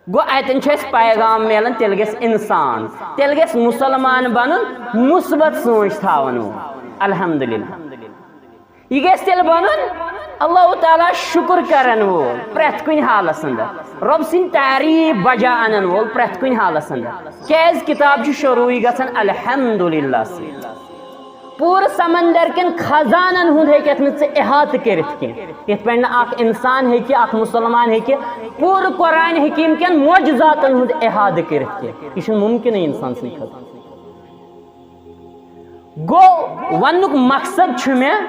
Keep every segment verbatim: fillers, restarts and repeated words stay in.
گوٚو، اتٮ۪ن چھُ اَسہِ پیغام میلان، تیٚلہِ گژھِ انسان، تیٚلہِ گژھِ مسلمان بنُن، مثبت سونچ تھاون وول۔ الحمدللہ۔ یہِ گژھِ تیٚلہِ بنُن اللہ تعالیٰ شُکر کرن وول پرٛٮ۪تھ کُنہِ حالس اندر، رۄب سٕنٛدۍ تعریٖف بجا انن وول پرٛٮ۪تھ کُنہِ حالس اندر۔ کیازِ؟ کِتاب چھُ شروٗعٕے گژھان الحمدللہ سۭتۍ۔ پوٗرٕ سمندر کٮ۪ن خزانن ہُنٛد ہیٚککھ نہٕ ژٕ احاطہٕ کٔرِتھ کینٛہہ، یِتھ پٲٹھۍ نہٕ اکھ انسان ہیٚکہِ، اکھ مسلمان ہیٚکہِ پوٗرٕ قرآن حکیم کٮ۪ن معجزاتن ہُنٛد احاطہٕ کٔرِتھ کینٛہہ۔ یہِ چھُنہٕ مُمکِنٕے انسان سٕنٛدِ خٲطرٕ۔ گوٚو، وننُک مقصد چھُ مےٚ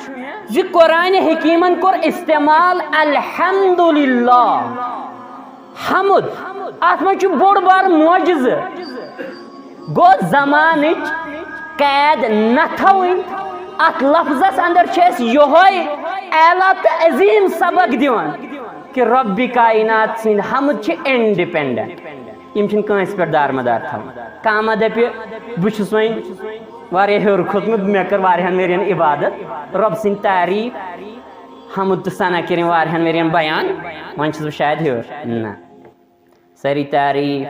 زِ قرآن حکیمن کوٚر استعمال الحمدللہ، حمد، اتھ منٛز چھُ بوٚڑ بار معجزٕ۔ گوٚو، زمانٕچ قید نہ تھاوٕنۍ۔ اتھ لفظس اندر چھُ اَسہِ یِہوٚے اعلیٰ تہٕ عظیٖم سبق دِوان کہِ رۄبِ کائنات سٕنٛدۍ حمد چھِ انڈیپینڈنٹ، یِم چھِنہٕ کٲنٛسہِ پٮ۪ٹھ دارمدار تھاوان۔ کانٛہہ ما دپہِ، بہٕ چھُس وۄنۍ واریاہ ہیوٚر کھوٚتمُت، مےٚ کٔر واریاہن ؤرین عبادت، رۄب سٕنٛدۍ تعریٖف، حمد تہٕ ثنا کٔرِم واریاہن ؤرین بیان، وۄنۍ چھُس بہٕ شاید ہیوٚر۔ نہ، سٲری تعریٖف،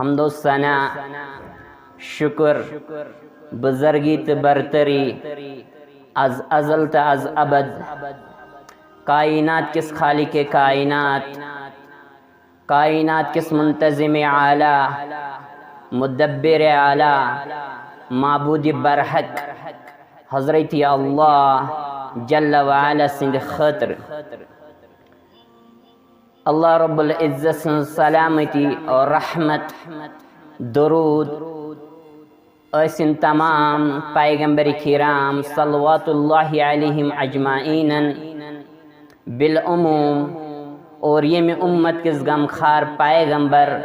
حمد و ثنا، شُکر، بزرگی تہٕ برتری، از ازل تہٕ از ابد، کائنات کِس خالق کائنات، کائنات کِس منتظم اعلیٰ، مدبر اعلیٰ، معبود برحق، حضرت اللہ جل وعلا سٕنٛدِ خٲطرٕ۔ اللہ رب العزت سٕنٛز سلامتی اور رحمت، درود ٲسِن تمام پیغمبر کرام صلوات اللہ علیہم اجمعینن بالعموم اور ییٚمہِ امت کِس غمخار پیغمبر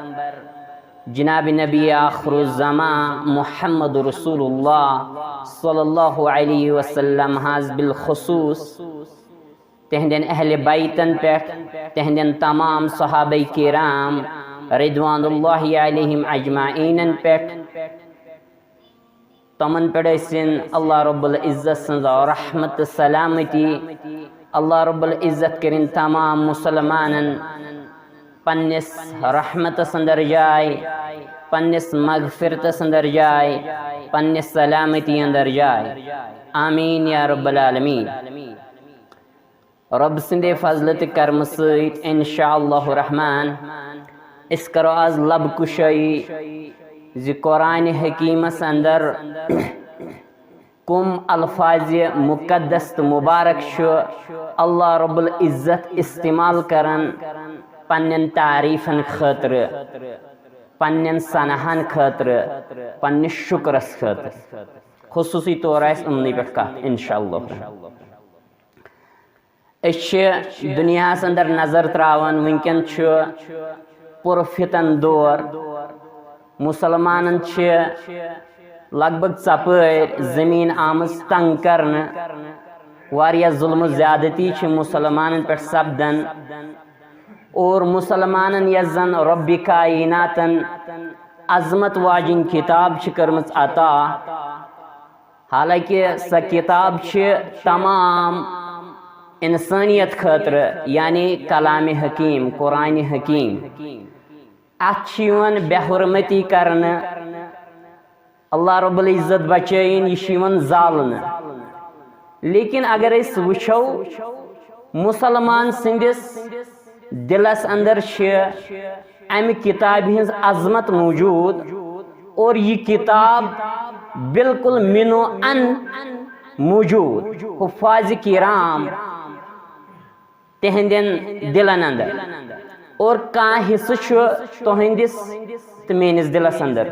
جناب نبی آخر الزمان محمد رسول اللہ صلی اللہ علیہ وسلم حظ بالخصوص، تہندٮ۪ن اہل بیتن پٮ۪ٹھ، تہندٮ۪ن تمام صحابہ کرام رضوان اللہ علیہم اجمعینن پٮ۪ٹھ، تمن پٮ۪ٹھ ٲسِن اللہ رب العزت سٕنٛز رحمت تہٕ سلامتی۔ اللہ رب العزت کٔرِن تمام مسلمانن پننِس رحمتس اندر جاے، پننِس مغفرتس اندر جاے، پننِس سلامتی اندر جاے۔ آمین یا رب العالمین۔ رب سٕنٛدِ فضلہٕ تہٕ کرمہٕ سۭتۍ انشاء اللہ الرحمن أسۍ کرو آز لب کُشٲیی زِ قرآن حکیمس اندر کم الفاظ مقدس تہٕ مبارک چھُ اللہ رب العزت استعمال کران پننٮ۪ن تعریفن خٲطرٕ، پننٮ۪ن ثناہن خٲطرٕ، پننِس شُکرس خٲطرٕ۔ خصوصی طور آسہِ یِمنٕے پٮ۪ٹھ کتھ انشاء اللہ۔ أسۍ چھِ دُنیاہَس اندر نظر تراوان، وٕنکٮ۪ن چھُ پُرفتن دور۔ مسلمانن چھِ لگ بگ ژۄپٲرۍ زٔمیٖن آمٕژ تنگ کرنہٕ۔ واریاہ ظلم و زیادتی چھِ مسلمانن پٮ۪ٹھ سپدان۔ اور مسلمانن یۄس زن رۄبِ کائناتن عظمت واجِنۍ کتاب چھِ کٔرمٕژ عطا، حالانکہ سۄ کتاب چھِ تمام انسانیت خٲطرٕ، یعنی کلام حکیم، قرآن حکیم۔ اتھ چھِ یِوان بے حرمتی کرنہٕ۔ اللہ رب العزت بچٲیِن، یہِ چھِ یِوان زالنہٕ۔ لیکن اگر أسۍ وٕچھو، مسلمان سٕنٛدِس دلس اندر چھِ امہِ کتابہِ ہٕنٛز عظمت موجود، اور یہِ کتاب بالکل منو ان موجود۔ حفاظ کرام تہندٮ۪ن دلن اندر، اور کانٛہہ حصہٕ چھُ تُہندِس تہٕ میٲنِس دلس اندر۔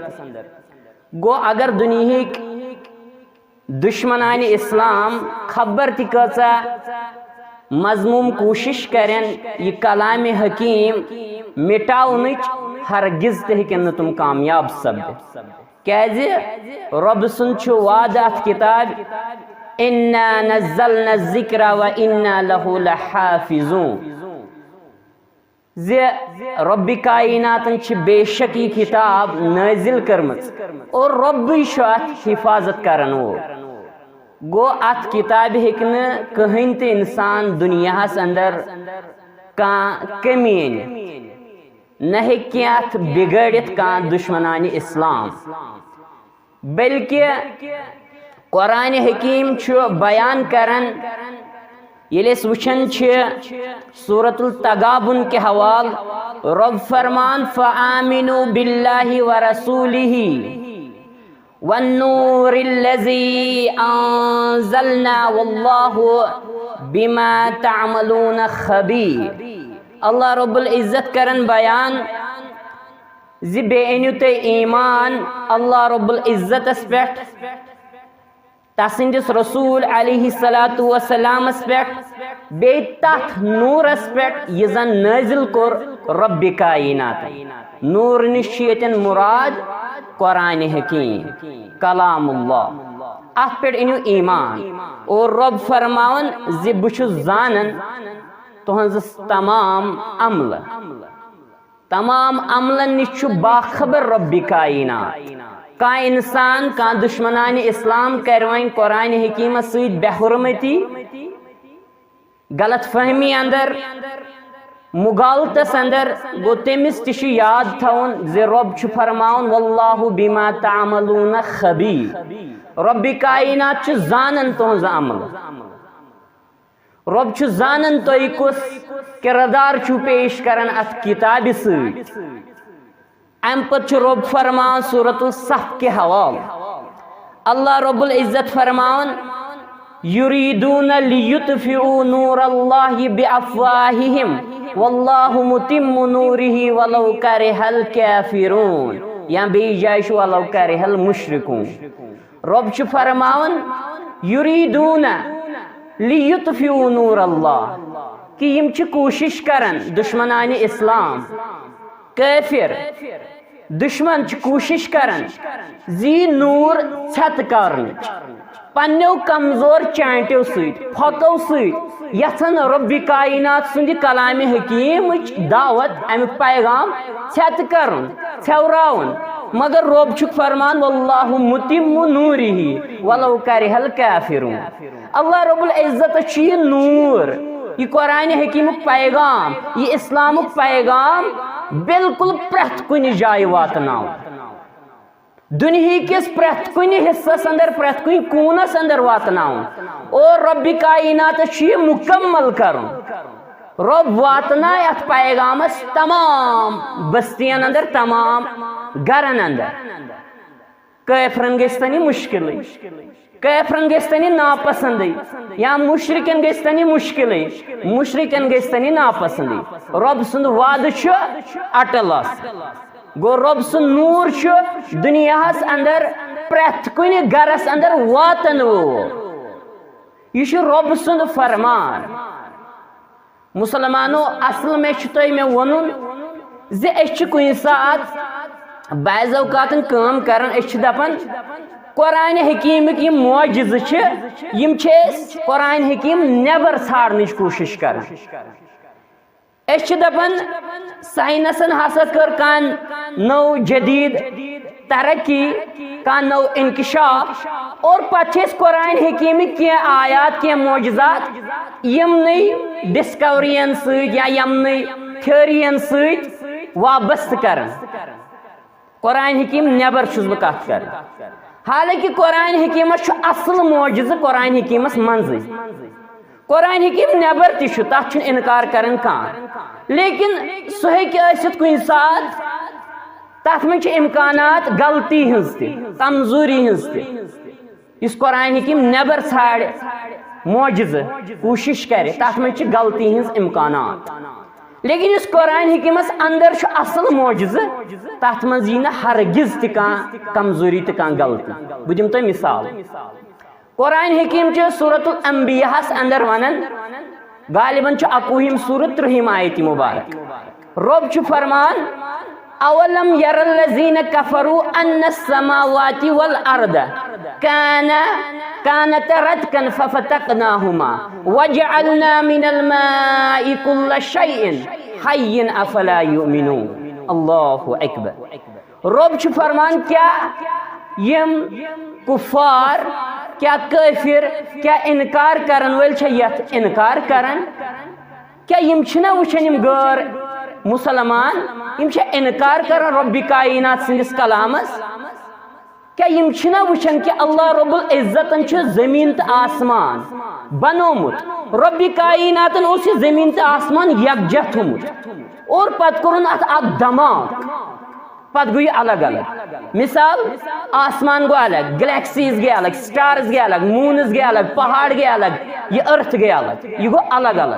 گوٚو، اگر دُنیہٕکۍ دشمنان اسلام خبر تہِ کۭژاہ مذموم کوٗشش کرن یہِ کلام حکیم مٹاونٕچ، ہرگز تہِ ہیٚکن نہٕ تِم کامیاب سپدِتھ۔ کیازِ؟ رۄب سُنٛد چھُ وعدٕ اتھ کتابہِ، "انا نزلنا الذکر و انا لہ لحافظون"۔ زِ رۄبِ کائناتن چھِ بے شک یہِ کتاب نٲزِل کٔرمٕژ، اور رۄبٕے چھُ اتھ حفاظت کرن وول۔ گوٚو، اتھ کتابہِ ہیٚکہِ نہٕ کٕہٕنۍ تہِ انسان دُنیاہس اندر کانٛہہ کمی أنِتھ۔ نہ ہیٚکہِ کینٛہہ اتھ بگٲڑِتھ کانٛہہ دشمنانِ اسلام، بلکہ قرآن حکیم چھُ بیان کران، ییٚلہِ أسۍ وٕچھان چھِ سورۃ التغابن کہِ حوالہٕ، رۄب فرمان، فآمنوا باللہ ورسولہ والنور الذی انزلنا واللہ بما تعملون خبیر۔ اللہ رب العزت کرن بیان زِ بیٚیہِ أنِو تُہۍ ایمان اللہ رب العزتس پٮ۪ٹھ، تسٕنٛدِس رسول علیہ الصلوۃ والسلامس پٮ۪ٹھ، بیٚیہِ تتھ نورس پٮ۪ٹھ یہِ زن نٲزِل کوٚر رب کائناتن۔ نور نِش چھُ ییٚتٮ۪ن مراد قرآن حکیم، کلام اللہ۔ اتھ پٮ۪ٹھ أنِو ایمان۔ اور رب فرماوان زِ بہٕ چھُس زانان تُہنٛز تمام عملہٕ۔ تمام عملن نِش چھُ باخبر رب کائنات۔ کانٛہہ انسان، کانٛہہ دشمنانِ اسلام کرِ وۄنۍ قرآن حکیمس سۭتۍ بے حرمتی، غلط فہمی اندر، مغالطس اندر، گوٚو تٔمِس تہِ چھُ یاد تھاوُن زِ رب چھُ فرماوُن، واللہ بما تعملون خبیر۔ رب کائنات چھُ زانان تُہنٛز عمل۔ رب چھُ زانان تُہۍ کُس کردار چھُو پیش کران اتھ کتابہِ سۭتۍ۔ امہِ پتہٕ چھُ رب فرمان سورۃ الصف کہِ حوالہٕ، اللہ رب العزت فرمان، یریدون لیطفئوا نور اللہ بافواہہم واللہ متم نورہ ولو کرہ الکافرون، یا بیٚیہِ جایہِ چھُ ولو کرہ المشرکون۔ رب چھُ فرماوان، یریدون لیطفئوا نور اللہ، کہ یِم چھِ کوٗشِش کران، دشمنانِ اسلام، کٲفر، دشمن چھِ کوٗشِش کران زِ یہِ نوٗر ژھٮ۪تہٕ کرنٕچ پننیو کمزور چانٹیو سۭتۍ، پھۄکو سۭتۍ، یژھان رب کائنات سٕنٛدِ کلامِ حکیمٕچ دعوت، امیُک پیغام ژھٮ۪تہٕ کرُن، ژھٮ۪وراوُن۔ مگر رب چھُکھ فرمان، واللہ متم نورہ ولو کرہ الکافرون۔ اللہ رب العزت چھُ یہِ نوٗر، یہِ قرآن حکیمُک پیغام، یہِ اسلامُک پیغام بالکل پرٛٮ۪تھ کُنہِ جایہِ واتناوُن۔ دُنیہٕ کِس پرٛٮ۪تھ کُنہِ حصس اندر، پرٛٮ۪تھ کُنہِ کوٗنس اندر واتناوُن۔ اور رب کائناتس چھُ یہِ مکمل کرُن۔ رب واتنایہِ اتھ پیغامس تمام بستین اندر، تمام گرن اندر۔ کٲفرن گژھِ تن یہِ مشکلٕے، کٲفرن گژھِ تن یہِ ناپسندٕے، یا مشرکن گژھِ تن یہِ مشکلٕے، مشرکن گژھِ تن یہِ ناپسندٕے۔ رب سُنٛد وعدٕ چھُ اٹل آسان۔ گوٚو، رب سُنٛد نوٗر چھُ دُنیاہس اندر پرٛٮ۪تھ کُنہِ گرس اندر واتن وول۔ یہِ چھُ رب سُنٛد فرمان۔ مسلمانو، اصل مےٚ چھُ تۄہہِ مےٚ ووٚنُن زِ أسۍ چھِ کُنہِ ساتہٕ بعض اوقاتن کٲم کران، أسۍ چھِ دپان قرآن حکیمٕکۍ یِم معجزٕ چھِ، یِم چھِ أسۍ قرآن حکیم نٮ۪بر ژھانڈنٕچ کوٗشش کران۔ أسۍ چھِ دپان ساینسن ہسا کٔر کانٛہہ نٔو جدید ترقی، کانٛہہ نٔو انکشاف، اور پتہٕ چھِ أسۍ قرآن حکیمٕکۍ کینٛہہ آیات، کینٛہہ معجزات، یِمنٕے ڈسکوریَن سۭتۍ یا یِمنٕے تھیوریَن سۭتۍ وابستہٕ کران۔ قرآن حکیم نٮ۪بر چھُس بہٕ کتھ کران۔ حالانکہ قرآن حکیمس چھُ اصل معجزٕ قرآن حکیمس منٛزٕے۔ قرآن حکیم نٮ۪بر تہِ چھُ، تتھ چھُنہٕ انکار کران کانٛہہ۔ لیکن سُہ ہیٚکہِ ٲسِتھ کُنہِ ساتہٕ، تتھ منٛز چھِ امکانات غلطی ہٕنٛز تہِ، کمزوری ہٕنٛز تہِ۔ یُس قرآن حکیم نٮ۪بر ژھانڈِ معجزٕ، کوٗشش کرِ، تتھ منٛز چھِ غلطی ہٕنٛز امکانات۔ لیکن یُس قرآن حکیمس اندر چھُ اصل معجزٕ، تتھ منٛز یی نہٕ ہرگز تہِ کانٛہہ کمزوری تہٕ کانٛہہ غلطی۔ بہٕ دِمہٕ تۄہہِ مثال۔ قرآن حکیم چھُ سورۃ الانبیاء ہس اندر ونان، غالباً چھُ اکوُہِم سورہ، ترٛہِم آیت مبارک۔ رب چھُ فرمان، اولم یر الذین کفروا ان السماوات والارض کان کانتا رتقا ففتقناہما وجعلنا من الماء کل شیء حی افلا یؤمنون۔ اللہ اکبر۔ رب چھُ فرمان، کیا یِم کفار، کیا کٲفر، کیا انکار کرن وٲلۍ چھا یتھ انکار کران؟ کیا یِم چھِنہ وٕچھان یِم غٲر مسلمان، یِم چھِ انکار کران رۄبِ کائنات سٕنٛدِس کلامس۔ کیا یِم چھِنہ وٕچھان کہِ اللہ رب العزتن چھُ زمین تہٕ آسمان بنومُت؟ رۄبِ کائناتن اوس یہِ زمین تہٕ آسمان یکجاہ تھومُت اور پتہٕ کوٚرُن اتھ اکھ دھماکہٕ۔ پتہٕ گوٚو یہِ الگ الگ۔ مثال، آسمان گوٚو الگ، گلیکسیز گٔے الگ، سٹارز گٔے الگ، مونز گٔے الگ، پہاڑ گٔے الگ، یہِ ارتھ گٔے الگ، یہِ گوٚو الگ الگ۔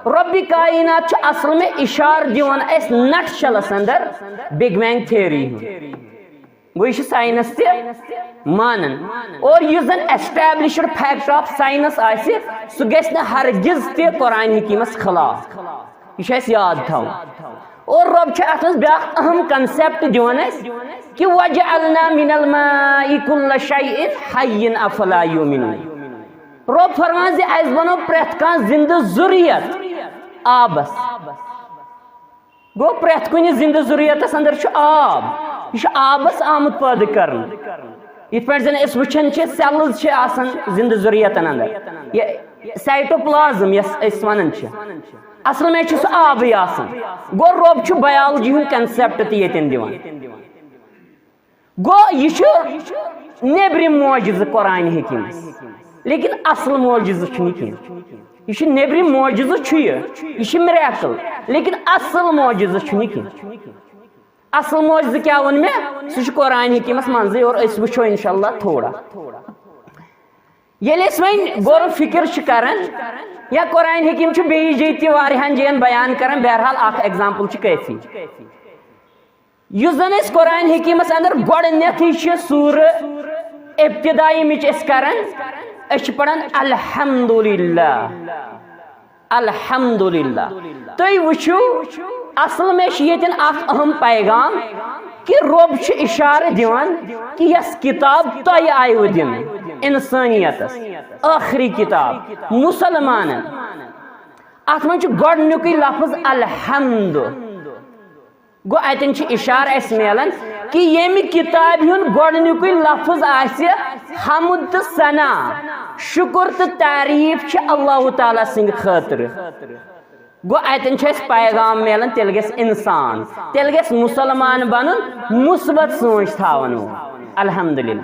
رۄبِ کائنات چھُ اصل میں اشارٕ دِوان اسہِ نٹ شلس اندر بگ بینگ تھیوری ہُنٛد۔ گوٚو یہِ چھُ ساینس تہِ مانان۔ اور یُس زن ایسٹیبلشڈ فیکٹ آف ساینس آسہِ، سُہ گژھِ نہٕ ہرگز تہِ قرآن حکیمس خلاف۔ یہِ چھُ اَسہِ یاد تھاوُن۔ اور رۄب چھُ اَتھ منٛز بیٛاکھ اہم concept دِوان اَسہِ کہِ وَجَعَلْنَا مِنَ الْمَاءِ كُلَّ شَيْءٍ حَيٍّ أَفَلَا يُؤْمِنُونَ۔ رۄب فرمان زِ اَسہِ بنوو پرٛٮ۪تھ کانٛہہ زِندٕ ذُریت آبس۔ گوٚو پرٛٮ۪تھ کُنہِ زِندٕ ذُریتس اندر چھُ آب، یہِ چھُ آبس آمُت پٲدٕ کرنہٕ۔ یِتھ پٲٹھۍ زن أسۍ وٕچھان چھِ، cells چھِ آسان زِندٕ ذُریتن اندر، یہِ سایٹوپلازم یس أسۍ ونان چھِ، اصل میں چھُ سُہ آبٕے آسان۔ گوٚو رۄب چھُ بایولوجی ہُنٛد concept تہِ ییٚتٮ۪ن دِوان۔ گوٚو یہِ چھُ نیبرِم معجزٕ قرآن حکیمس، لیکن اصل معجزٕ چھُنہٕ کینٛہہ۔ یہِ چھُ نیبرِم معجزٕ چھُ یہِ، یہِ چھُ miracle، لیکن اصل معجزٕ چھُنہٕ کینٛہہ۔ اصل معجزٕ کیٛاہ ووٚن مےٚ؟ سُہ چھُ قرآن حکیمس منٛزٕے، اور أسۍ وٕچھو انشاءاللہ تھوڑا۔ ییٚلہِ أسۍ وۄنۍ غور و فکر چھِ کران، یا قرآن حکیم چھُ بیٚیہِ جایہِ تہِ واریاہن جاین بیان کران، بہرحال اکھ example چھُ کٲفی۔ یُس زن أسۍ قرآن حکیمس اندر گۄڈٕنیتھٕے چھِ سورہ ابتدا ییٚمِچ أسۍ کران، أسۍ چھِ پران الحمدللہ، الحمدللہ۔ تُہۍ وٕچھِو، اصل میں چھُ ییٚتٮ۪ن اکھ اہم پیغام کہِ رۄب چھُ اشارٕ دِوان کہِ یۄس کتاب تۄہہِ آیوٕ دِنہٕ انسٲنیتس، ٲخری کتاب مسلمانن، اتھ منٛز چھُ گۄڈٕنیُکُے لفظ الحمد۔ گوٚو، اتٮ۪ن چھُ اشارٕ اسہِ میلان کہِ ییٚمہِ کتابہِ ہُنٛد گۄڈٕنیُکُے لفظ آسہِ حمد تہٕ ثنا، شُکر تہٕ تعریٖف چھِ اللہ تعالیٰ سٕنٛدِ خٲطرٕ۔ گوٚو، اتٮ۪ن چھُ اسہِ پیغام میلان، تیٚلہِ گژھِ انسان، تیٚلہِ گژھِ مسلمان بنُن، مثبت سونچ تھاون وول۔ الحمدللہ۔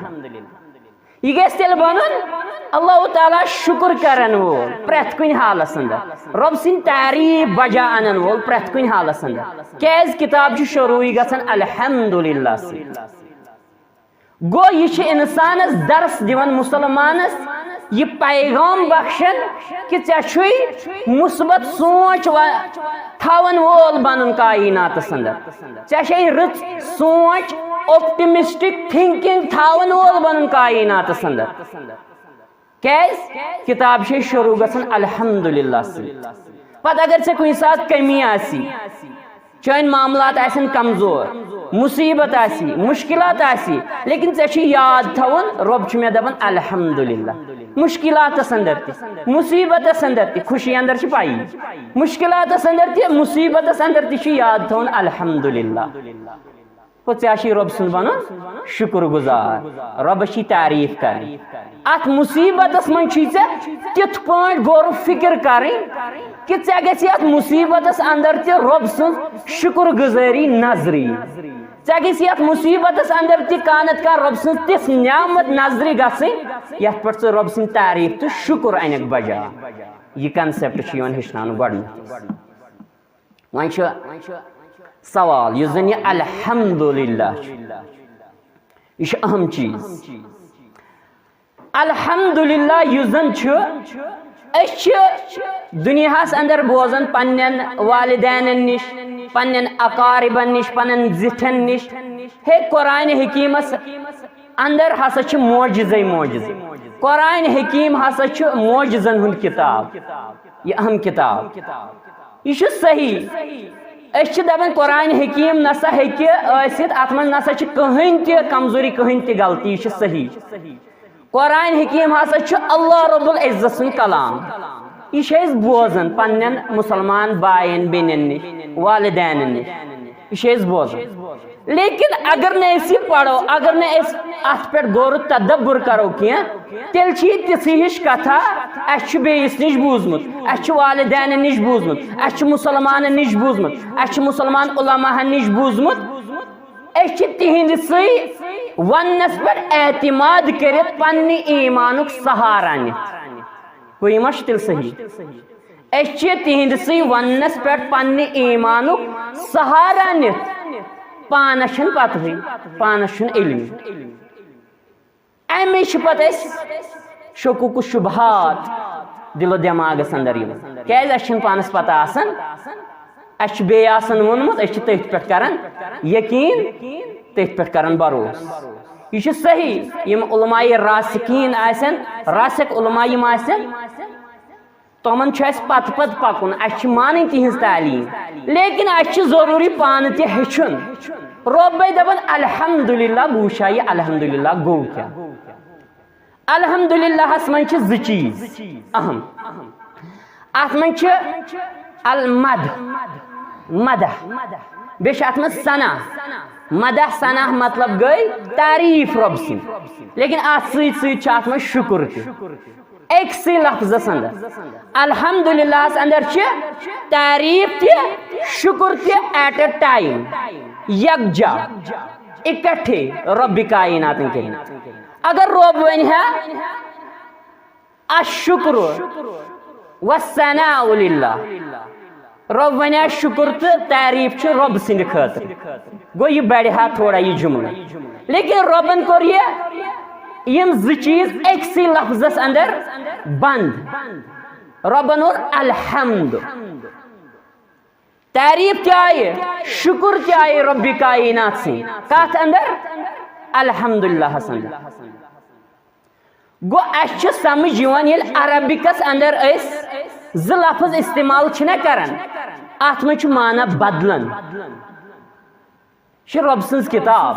یہِ گژھِ تیٚلہِ بنُن اللہ تعالیٰ شُکر کرن وول پرٛٮ۪تھ کُنہِ حالس اندر، رۄب سٕنٛدۍ تعریٖف بجا انن وول پرٛٮ۪تھ کُنہِ حالس اندر۔ کیازِ؟ کتاب چھُ شروٗعٕے گژھان الحمدللہ سۭتۍ۔ گوٚو، یہِ چھُ انسانس درس دِوان، مسلمانس یہِ پیغام بخشان کہِ ژےٚ چھُے مثبت سونچ و-، تھاون وول بنُن کائناتس اندر۔ ژےٚ چھے رٕژ سونچ، optimistic thinking تھاون وول بنُن کائناتس اندر۔ کیازِ؟ کتاب چھے شروع گژھان الحمدللہ سۭتۍ۔ پتہٕ اگر ژےٚ کُنہِ ساتہٕ کمی آسی، چٲنۍ معاملات آسن کمزور، مصیبت آسی، مشکلات آسی، لیکن ژےٚ چھُے یاد تھاوُن، رۄب چھُ مےٚ دپان الحمدللہ۔ مشکلاتس اندر تہِ، مصیبتس اندر تہِ، خوشی اندر چھِ پایی، مشکلاتس اندر تہِ، مصیبتس اندر تہِ چھُ یاد تھاوُن الحمدللہ۔ گوٚو، ژےٚ چھُے رۄب سُنٛد بنُن شُکر گُزار، رۄبس چھِ تعریٖف کرٕنۍ۔ اتھ مصیبتس منٛز چھُے ژےٚ تِتھ پٲٹھۍ غور و فکر کرٕنۍ کہِ ژےٚ گژھِ اتھ مصیبتس اندر تہِ رۄب سٕنٛز شُکر گُزٲری نظرِ یِنۍ۔ ژےٚ گژھِ اتھ مصیبتس اندر تہِ کانٛہہ نتہٕ کانٛہہ رۄب سٕنٛز تِژھ نعمت نظرِ گژھٕنۍ، یتھ پٮ۪ٹھ ژٕ رۄب سٕنٛز تعریٖف تہٕ شُکر انکھ بجا۔ یہِ concept چھُ یِوان ہیٚچھناونہٕ گۄڈٕنیتھٕے۔ وۄنۍ چھُ سوال، یُس زن یہِ الحمدللہ چھُ، یہِ چھُ اہم چیٖز۔ الحمدللہ یُس زن چھُ، أسۍ چھِ دُنیاہس اندر بوزان پننٮ۪ن والدینن نِش، پننٮ۪ن اقاربن نِش، پننٮ۪ن زِٹھٮ۪ن نِش، ہے، قرآن حکیمس اندر ہسا چھِ معجزے معجزٕ۔ قرآن حکیم ہسا چھُ معجزن ہُنٛد کتاب، یہِ اہم کتاب۔ یہِ چھُ صحیح۔ أسۍ چھِ دپان قرآن حکیم نسا ہیٚکہِ ٲسِتھ، اتھ منٛز نسا چھِ کٕہٕنۍ تہِ کمزوری، کٕہٕنۍ تہِ غلطی، یہِ چھُ صحیح۔ قرآن حکیم ہسا چھُ اللہ رب العزت سُنٛد کلام۔ یہِ چھِ أسۍ بوزان پننٮ۪ن مسلمان باین بیٚنٮ۪ن نِش، والدینن نِش۔ یہِ چھِ أسۍ بوزان۔ لیکن اگر نہٕ أسۍ یہِ پرو، اگر نہٕ أسۍ اتھ پٮ۪ٹھ غور و تدبر کرو کینٛہہ، تیٚلہِ چھِ یہِ تِژھٕے ہِش کتھا، اسہِ چھُ بیٚیِس نِش بوٗزمُت، اسہِ چھُ والدینن نِش بوٗزمُت، اسہِ چھُ مُسلمانن نِش بوٗزمُت، اسہِ چھُ مُسلمان علماہن نِش بوٗزمُت، أسۍ چھِ تِہنٛدسٕے وننس پٮ۪ٹھ اعتماد کٔرِتھ پننہِ ایمانُک سہارا نِتھ۔ گوٚو، یہِ ما چھُ تیٚلہِ صحیح؟ أسۍ چھِ تِہنٛدسٕے وننس پٮ۪ٹھ پننہِ ایمانُک سہارا نِتھ، پانس چھنہٕ پتہٕے، پانس چھُنہٕ علمٕے۔ امی چھِ پتہٕ أسۍ شکوک و شبہات دل و دماغس اندر یِوان، کیازِ اسہِ چھنہٕ پانس پتہ آسان، اسہِ چھُ بیٚیہِ آسان ووٚنمُت، أسۍ چھِ تٔتھۍ پٮ۪ٹھ کران یقین، تٔتھۍ پٮ۪ٹھ کران بھروسہٕ۔ یہِ چھُ صحیح، یِم علماء راسخین آسن، راسخ علماء یِم آسن، تِمن چھُ اَسہِ پتہٕ پتہٕ پکُن، اَسہِ چھِ مانٕنۍ تِہنٛز تعلیٖم، لیکن اَسہِ چھُ ضروٗری پانہٕ تہِ ہیٚچھُن۔ رۄبے دَپان، "الحمدللہ"، بہٕ وٕچھا یہِ الحمدللہ گوٚو کیٛاہ۔ الحمدللہس منٛز چھِ زٕ چیٖز اہم۔ اَتھ منٛز چھِ المد، مدح، بیٚیہِ چھِ اَتھ منٛز ثنا۔ مدح ثنا مطلب گٔے تعریٖف رۄب سٕنٛز، لیکن اَتھ سۭتۍ سۭتۍ چھِ اَتھ منٛز شُکُر تہِ۔ أکسٕے لفظس اندر۔ الحمدللہس اندر چھِ تعریٖف تہِ، شُکُر تہِ at a time، یکجا، اکٹھے رۄبِ کائناتن کٔرِتھ۔ اگر رۄب ونہِ ہا، "الشکر والثناء للہ"، رۄب ونہِ ہا، شُکُر تہٕ تعریٖف چھُ رۄب سٕنٛدِ خٲطرٕ، گوٚو، یہِ بڑِ ہا تھوڑا یہِ جملہٕ۔ لیکن رۄبن کوٚر یہِ، یِم زٕ چیٖز أکسٕے لفظس اندر بند۔ رۄبن اوٚن الحمد، تعریٖف تہِ آیہِ، شُکُر تہِ آیہِ رۄبِ کائنات سٕنٛدِ۔ کتھ اندر؟ الحمدللہس اندر۔ گوٚو، اسہِ چھُ سمجھ یِوان، ییٚلہِ عربکس اندر أسۍ زٕ لفظ استعمال چھِنہ کران، اتھ منٛز چھُ معنی بدلان۔ یہِ چھِ رۄب سٕنٛز کتاب،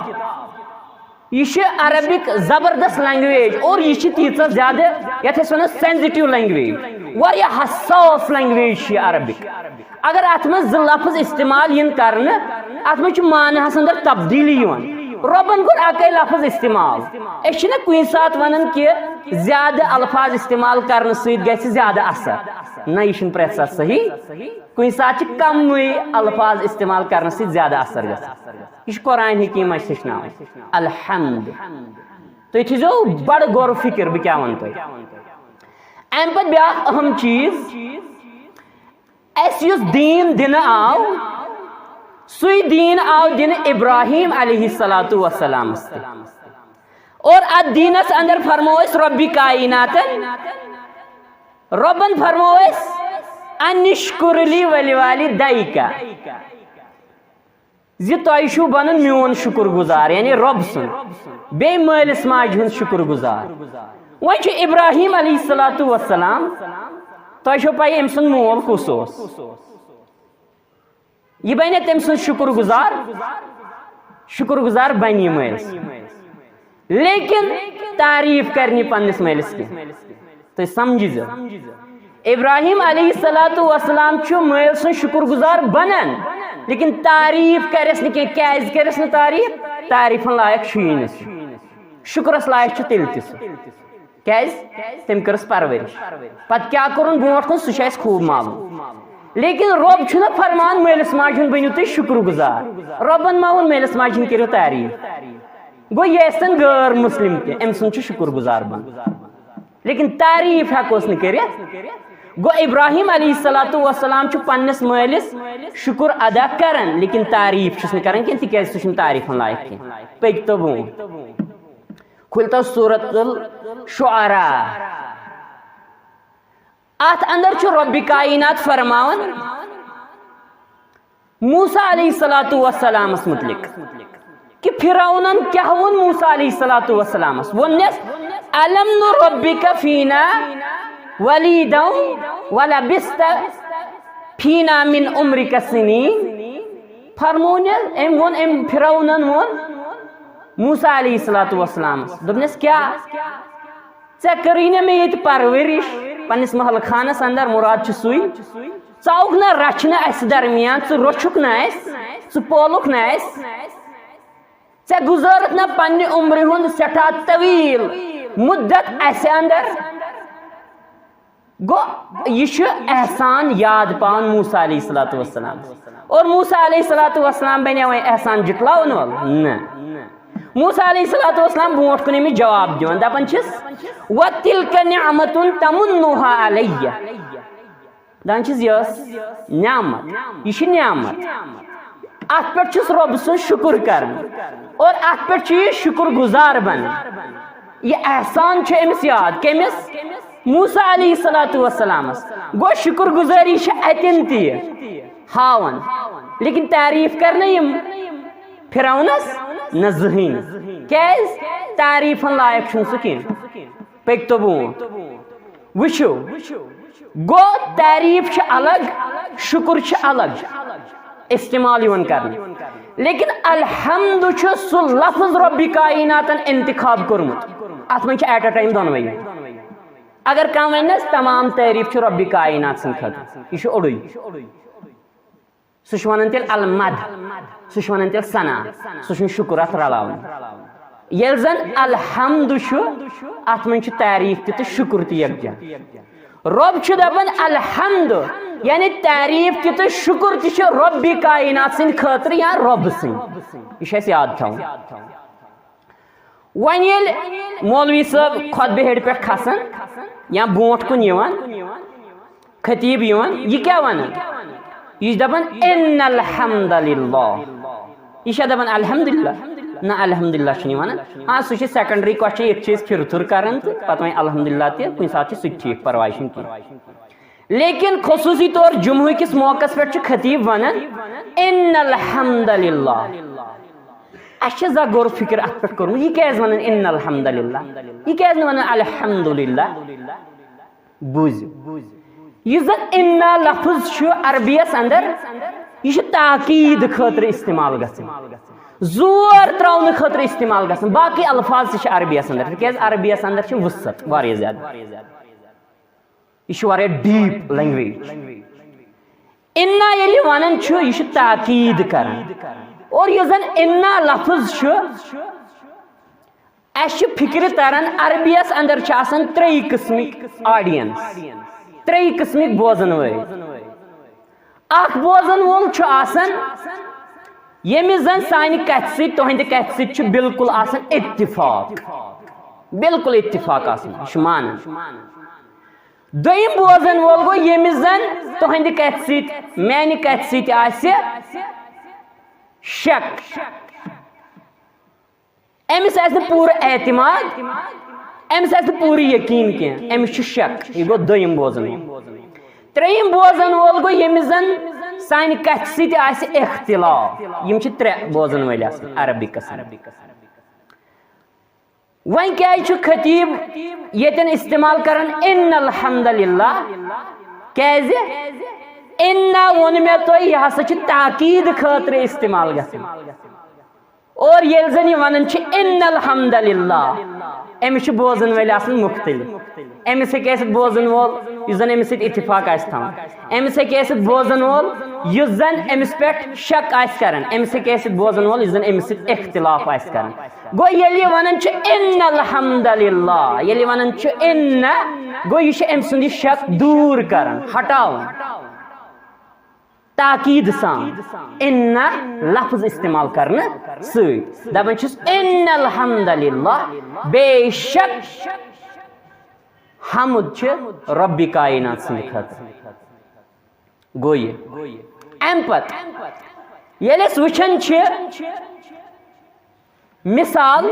یہِ چھِ عربک زبردست language، اور یہِ چھِ تیٖژاہ زیادٕ، یتھ أسۍ ونو sensitive language، واریاہ حساس language چھِ یہِ عربک۔ اگر اتھ منٛز زٕ لفظ استعمال یِن کرنہٕ، اتھ منٛز چھُ معنہس اندر تبدیلی یِوان۔ رۄبن کوٚر اکے لفظ استعمال۔ أسۍ چھِنہ کُنہِ ساتہٕ ونان کہِ زیادٕ الفاظ استعمال کرنہٕ سۭتۍ گژھِ زیادٕ اثر، نہ، یہِ چھُنہٕ پرٛٮ۪تھ ساتہٕ صحیح۔ کُنہِ ساتہٕ چھِ کمٕے الفاظ استعمال کرنہٕ سۭتۍ زیادٕ اثر گژھان۔ یہِ چھُ قرآن حکیم اسہِ ہیٚچھناوان۔ الحمد۔ تُہۍ تھٲیزیو بڑٕ غور و فکر بہٕ کیٛاہ ونہٕ تۄہہِ۔ امہِ پتہٕ بیٛاکھ اہم چیٖز، اسہِ یُس دیٖن دِنہٕ آو، سُے دیٖن آو دِنہٕ ابراہیم علیہ الصلوۃ والسلامس تہِ۔ اور اتھ دیٖنس اندر فرمو أسۍ رۄبِ کائناتن، رۄبن فرمو أسۍ، "ان اشکر لی ولوالدیک"، زِ تۄہہِ چھُو بنُن میون شُکر گُزار، یعنی رۄب سُنٛد، بیٚیہِ مٲلِس ماجہِ ہُنٛد شُکر گُزار۔ وۄنۍ چھُ ابراہیم علیہ الصلوۃ والسلام، تۄہہِ چھو پَے أمۍ سُنٛد مول کُس اوس؟ یہِ بنہِ تٔمۍ سُنٛد شُکر گُزار، شُکر گُزار بنہِ یہِ مٲلِس۔ لیکن تعریٖف کرِ نہٕ پننِس مٲلِس کینٛہہ۔ تُہۍ سمجھِزیو، ابراہیم علیہ الصلوۃ والسلام چھُ مٲلۍ سُنٛد شُکر گُزار بنان، لیکن تعریٖف کرٮ۪س نہٕ کینٛہہ۔ کیازِ کرٮ۪س نہٕ تعریٖف؟ تعریٖفن لایق چھُیی نہٕ سُہ۔ شُکرس لایق چھُ تیٚلہِ تہِ سُہ۔ کیازِ؟ تٔمۍ کٔرٕس پرورش۔ پتہٕ کیٛاہ کوٚرُن برونٛٹھ کُن، سُہ چھُ اَسہِ خوب معلوم۔ لیکن رۄب چھُنہ فرمان مٲلِس ماجہِ ہُنٛد بٔنِو تُہۍ شُکر گُزار۔ رۄبن ما ووٚن مٲلِس ماجہِ ہُنٛد کٔرِو تعریٖف؟ گوٚو، یہِ ٲسۍتن غٲر مسلم تہِ، أمۍ سُنٛد چھُ شُکر گُزار بنُن۔ لیکن تعریٖف ہٮ۪کوس نہٕ کٔرِتھ۔ گوٚو، ابراہیم علیہ الصلوۃ والسلام چھُ پننِس مٲلِس شُکر ادا کران، لیکن تعریٖف چھُس نہٕ کران کینٛہہ، تِکیازِ سُہ چھُنہٕ تعریٖفن لایق کینٛہہ۔ پٔکۍ تو برونٛٹھ۔ کھُلۍ تو سورۃ الشعراء۔ اتھ اندر چھُ رۄبِ کائنات فرماوان موسیٰ علیہ الصلوۃ والسلامس متعلق کہِ فرعونن کیٛاہ ووٚن موسیٰ علیہ الصلوۃ والسلامس؟ ووٚننس، "الم نربک فینا ولیدا ولبثت فینا من عمرک سنین"۔ فرمونس، أمۍ ووٚن، أمۍ فرعونن ووٚن موسیٰ علیہ الصلوۃ والسلامس، دوٚپنس، "کیٛاہ ژےٚ کٔرٕے نہ مےٚ ییٚتہِ پرورش پننِس محل خانس اندر؟" مراد چھُ سُے، ژاوُکھ نہ رچھنہٕ اسہِ درمیان، ژٕ روچھُکھ نہ اسہِ، ژٕ پولُکھ نہ اسہِ، ژےٚ گُزٲرٕتھ نہ پننہِ عمرِ ہُنٛد سٮ۪ٹھاہ طویل مدت اسہِ اندر۔ گوٚو، یہِ چھُ احسان یاد پاوان موسیٰ علیہ الصلوۃ والسلام۔ اور موسیٰ علیہ الصلوۃ والسلام بنے وۄنۍ احسان جتلاون وول؟ نہ۔ موسیٰ علیہ الصلوۃ والسلام برونٛٹھ کُن أمِس جواب دِوان، دپان چھِس، "وَتِلْكَ نِعْمَةٌ تَمُنُّهَا عَلَيَّ۔" دپان چھِس، یہِ ٲس نعمت، یہِ چھِ نعمت۔ اتھ پٮ۪ٹھ چھُس رۄب سُنٛد شُکُر کران اور اتھ پٮ۪ٹھ چھُ یہِ شُکُر گُزار بنان۔ یہِ احسان چھُ أمِس یاد۔ کٔمِس؟ موسیٰ علیہ الصلوۃ والسلامس۔ گوٚو، شُکُر گُزٲری چھِ اتٮ۪ن تہِ یہِ ہاوان، لیکن تعریٖف کرنہٕ یِم فرعونس نہ زٕہٕنۍ۔ کیازِ؟ تعریٖفن لایق چھُنہٕ سُہ کینٛہہ۔ پٔکۍ تو برونٛٹھ۔ وٕچھِو، گوٚو، تعریٖف چھِ الگ، شُکُر چھِ الگ استعمال یِوان کرنہٕ، لیکن الحمد چھُ سُہ لفظ رۄبِ کائناتن انتخاب کوٚرمُت۔ اتھ منٛز چھِ at a time دۄنوَے۔ اگر کانٛہہ ونہِ نہ حظ، تمام تعریٖف چھِ رۄبِ کائنات سٕنٛدِ خٲطرٕ، یہِ چھُ اوٚڑُے۔ سُہ چھُ ونان تیٚلہِ المد، سُہ چھُ ونان تیٚلہِ ثنا، سُہ چھُنہٕ شُکُر اتھ رلاوان۔ ییٚلہِ زن الحمد چھُ، اتھ منٛز چھُ تعریٖف تہِ تہٕ شُکُر تہِ یکجا۔ رۄب چھُ دپان الحمد، یعنی تعریٖف تہِ تہٕ شُکُر تہِ چھُ رۄبِ کائنات سٕنٛدِ خٲطرٕ یا رۄب سٕنٛدِ۔ یہِ چھُ اَسہِ یاد تھاوُن۔ وۄنۍ ییٚلہِ مولوی صٲب خطبہٕ ہیٚرِ پٮ۪ٹھ کھسان یا برونٛٹھ کُن یِوان، خطیب یِوان، یہِ کیٛاہ ونان؟ یہِ چھُ دپان، "ان الحمد للہ۔" یہِ چھا دپان الحمدللہ؟ نہ، الحمدللہ چھُنہٕ یہِ ونان۔ آ، سُہ چھُ secondary question، ییٚتہِ چھِ أسۍ پھِرٕ تھُر کران تہٕ پتہٕ وۄنۍ الحمدللہ تہِ، کُنہِ ساتہٕ چھُ سُہ تہِ ٹھیٖک، پرواے چھُنہٕ کینٛہہ۔ لیکن خصوٗصی طور جمعہ کِس موقعس پٮ۪ٹھ چھُ خطیب ونان، "ان الحمد للہ۔" اَسہِ چھِ زانٛہہ غور فکر اتھ پٮ۪ٹھ کوٚرمُت، یہِ کیازِ ونان "ان الحمد للہ"؟ یہِ کیازِ نہٕ ونان "الحمد للہ"؟ بوٗزِو، یُس زن "ان" لفظ چھُ عربیس اندر، یہِ چھُ تاکید خٲطرٕ استعمال گژھان، زور تراونہٕ خٲطرٕ استعمال گژھان۔ باقٕے الفاظ تہِ چھِ عربیس اندر، تِکیازِ عربیس اندر چھِ وسعت واریاہ زیادٕ۔ یہِ چھِ واریاہ deep language۔ "ان" ییٚلہِ ونان چھُ، یہِ چھُ تاکید کران۔ اور یُس زن "ان" لفظ چھُ، اسہِ چھِ فکرِ تران، عربیس اندر چھِ آسان ترٛیٚیہِ قٕسمٕکۍ audience، ترٛیٚیہِ قٕسمٕکۍ بوزن وٲلۍ۔ اکھ بوزن وول چھُ آسان، ییٚمِس زن سانہِ کتھِ سۭتۍ، تُہنٛدِ کتھِ سۭتۍ چھُ بالکل آسان اتفاق، بالکل اتفاق آسان، یہِ چھُ مانان۔ دوٚیِم بوزن وول گوٚو، ییٚمِس زن تُہنٛدِ کتھِ سۭتۍ، میانہِ کتھِ سۭتۍ آسہِ شک، أمِس آسہِ نہٕ پوٗرٕ اعتماد، أمِس آسہِ نہٕ پوٗرٕ یقیٖن کینٛہہ، أمِس چھُ شک۔ یہِ گوٚو دوٚیِم بوزن وول۔ ترٛیٚیِم بوزن وول گوٚو، ییٚمِس زن سانہِ کتھِ سۭتۍ آسہِ اختلاف۔ یِم چھِ ترٛےٚ بوزن وٲلۍ آسان عربی قٕسم۔ وۄنۍ کیازِ چھُ خطیب ییٚتٮ۪ن استعمال کران "ان الحمد للہ"؟ کیازِ؟ "ان" ووٚن مےٚ تۄہہِ، یہِ ہسا چھُ تاکید خٲطرٕ استعمال گژھان۔ اور ییٚلہِ زن یہِ ونان چھِ "ان الحمد للہ"، أمِس چھِ بوزن وٲلۍ آسان مُختٔلِف۔ أمِس ہیٚکہِ ٲسِتھ بوزن وول یُس زن أمِس سۭتۍ اتفاق آسہِ تھاوان، أمِس ہیٚکہِ ٲسِتھ بوزن وول یُس زن أمِس پٮ۪ٹھ شک آسہِ کران، أمِس ہیٚکہِ ٲسِتھ بوزن وول یُس زن أمِس سۭتۍ اختلاف آسہِ کران۔ گوٚو ییٚلہِ یہِ ونان چھُ "ان الحمد للہ"، ییٚلہِ یہِ ونان چھُ "ان"، گوٚو یہِ چھُ أمۍ سُنٛد یہِ شک دوٗر کران، ہٹاوان۔ تاکید سان "ان" لفظ استعمال کرنہٕ سۭتۍ دپان چھُس، "ان الحمد للہ"، بے شک حمد چھِ رۄبِ کائنات سٕنٛدِ خٲطرٕ۔ گوٚو یہِ۔ امہِ پتہٕ ییٚلہِ أسۍ وٕچھان چھِ، مثال،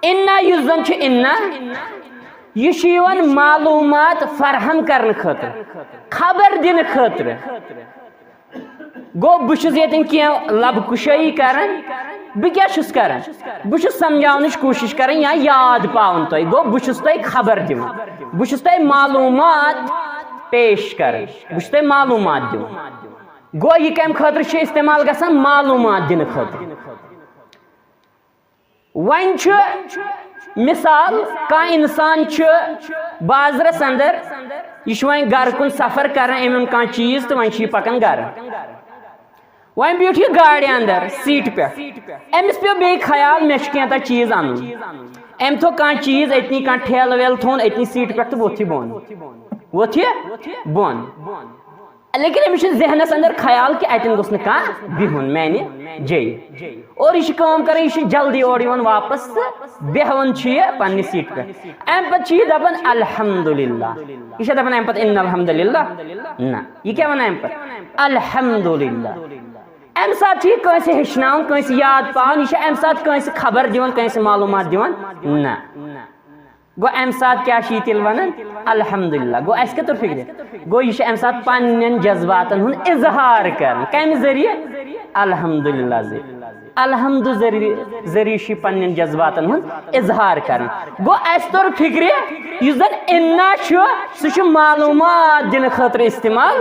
"ان" یُس زن چھُ "ان"، یہِ چھُ یِوان معلوٗمات فراہم کرنہٕ خٲطرٕ، خبر دِنہٕ خٲطرٕ۔ گوٚو، بہٕ چھُس ییٚتٮ۪ن کینٛہہ لب کُشٲیی کران۔ بہٕ کیٛاہ چھُس کران؟ بہٕ چھُس سمجھاونٕچ کوٗشِش کران یا یاد پاوُن تۄہہِ۔ گوٚو، بہٕ چھُس تۄہہِ خبر دِوان، بہٕ چھُس تۄہہِ معلوٗمات پیش کران، بہٕ چھُس تۄہہِ معلوٗمات دِوان۔ گوٚو، یہِ کمہِ خٲطرٕ چھُ استعمال گژھان؟ معلوٗمات دِنہٕ خٲطرٕ۔ وۄنۍ چھُ مثال، کانٛہہ انسان چھُ بازرس اندر، یہِ چھُ وۄنۍ گرٕ کُن سفر کران، أمۍ اوٚن کانٛہہ چیٖز تہٕ وۄنۍ چھُ یہِ پکان گرٕ۔ وۄنۍ بیوٗٹھ یہِ گاڑِ اندر سیٖٹہِ پٮ۪ٹھ، أمِس پیوٚو بیٚیہِ خیال، مےٚ چھُ کینٛہہ تام چیٖز انُن۔ أمۍ تھوٚو کانٛہہ چیٖز أتنی، کانٛہہ ٹھیلہٕ ویلہٕ تھوٚون أتنی سیٖٹہِ پٮ۪ٹھ تہٕ ووٚتھ یہِ بۄن۔ ووٚتھ یہِ بۄن۔ لیکن أمِس چھُ ذہنس اندر خیال کہِ اتٮ۪ن گوٚژھ نہٕ کانٛہہ بِہُن میانہِ جایہِ۔ اور یہِ چھِ کٲم کران، یہِ چھُ جلدی اورٕ یِوان واپس تہٕ بیٚہوان چھُ یہِ پننہِ سیٖٹہِ پٮ۪ٹھ۔ امہِ پتہٕ چھُ یہِ دپان الحمدللہ۔ یہِ چھا دپان امہِ پتہٕ ان الحمدللہ؟ نہ۔ یہِ کیٛاہ ونان امہِ پتہٕ؟ الحمدللہ۔ امہِ ساتہٕ چھُ یہِ کٲنٛسہِ ہیٚچھناوان، کٲنٛسہِ یاد پاوان، یہِ چھُ امہِ ساتہٕ کٲنٛسہِ خبر دِوان، کٲنٛسہِ معلوٗمات دِوان؟ نہ۔ گوٚو امہِ ساتہٕ کیٛاہ چھُ یہِ تیٚلہِ ونان؟ الحمدللہ۔ گوٚو اسہِ کیٛاہ توٚر فکرِ؟ گوٚو یہِ چھُ امہِ ساتہٕ پننٮ۪ن جذباتن ہُنٛد اظہار کران۔ کمہِ ذٔریعہٕ؟ الحمدللہ ذٔریعہٕ۔ الحمد ذٔریعہٕ، ذٔریعہٕ چھُ یہِ پننٮ۪ن جذباتن ہُنٛد اظہار کران۔ گوٚو اسہِ توٚر فکرِ، یُس زن انا چھُ، سُہ چھُ معلوٗمات دِنہٕ خٲطرٕ استعمال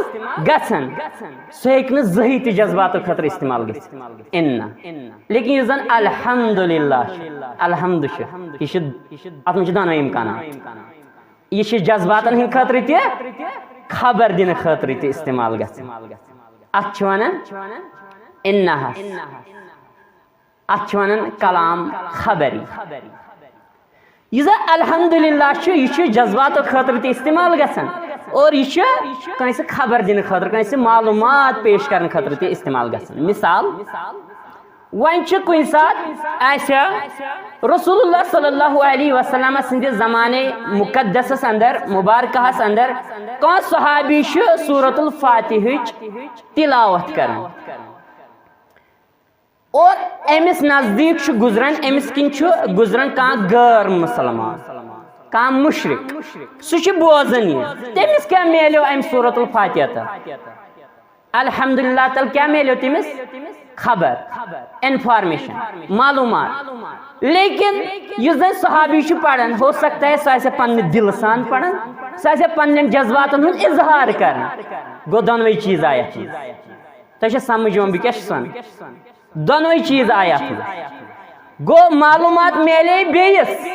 گژھان۔ سُہ ہیٚکہِ نہٕ زٕہٕے تہِ جذباتو خٲطرٕ استعمال گٔژھِتھ۔ انا۔ لیکن یُس زن الحمدللہ چھُ، الحمد چھُ، یہِ چھُ، اتھ منٛز چھِ دۄنوَے امکانات۔ یہِ چھُ جذباتن ہٕنٛدِ خٲطرٕ تہِ، خبر دِنہٕ خٲطرٕ تہِ استعمال گژھان۔ اتھ چھِ ونان اناہس۔ اتھ چھِ ونان کلام خبری۔ یُس زن الحمدللہ چھُ، یہِ چھُ جذباتو خٲطرٕ تہِ استعمال گژھان اور یہِ چھُ کٲنٛسہِ خبر دِنہٕ خٲطرٕ، کٲنٛسہِ معلوٗمات پیش کرنہٕ خٲطرٕ تہِ استعمال گژھان۔ مثال، وۄنۍ چھُ کُنہِ ساتہٕ آسہِ رسول اللہ صلی اللہ علیہ وسلم سٕنٛدِ زمانے مقدسس اندر، مبارکہس اندر، کانٛہہ صحابی چھُ سورۃ الفاتحہٕچ تلاوت کران۔ اور أمِس نزدیٖک چھُ گُزران، أمِس کِنۍ چھُ گُزران کانٛہہ غٲر مُسلمان، کانٛہہ مُشرِک، سُہ چھُ بوزان یہِ۔ تٔمِس کیٛاہ میلیو اَمہِ سورۃ الفاتحہ تہٕ؟ الحمدللہ تَل کیٛاہ میلیو تٔمِس؟ خبر، انفارمیشن، معلوٗمات۔ لیکن یُس زَن صحابی چھُ پَران، ہو سکتا ہے سُہ آسہِ پننہِ دِلہٕ سان پَران، سُہ آسہِ پننٮ۪ن جذباتن ہُنٛد اظہار کران۔ گوٚو دۄنوَے چیٖز آیہِ اَتھ منٛز۔ تۄہہِ چھا سمجھ یِوان بہٕ کیٛاہ چھُس وَنان؟ دۄنوَے چیٖز آیہِ اَتھ منٛز۔ گوٚو معلوٗمات میلے بیٚیِس،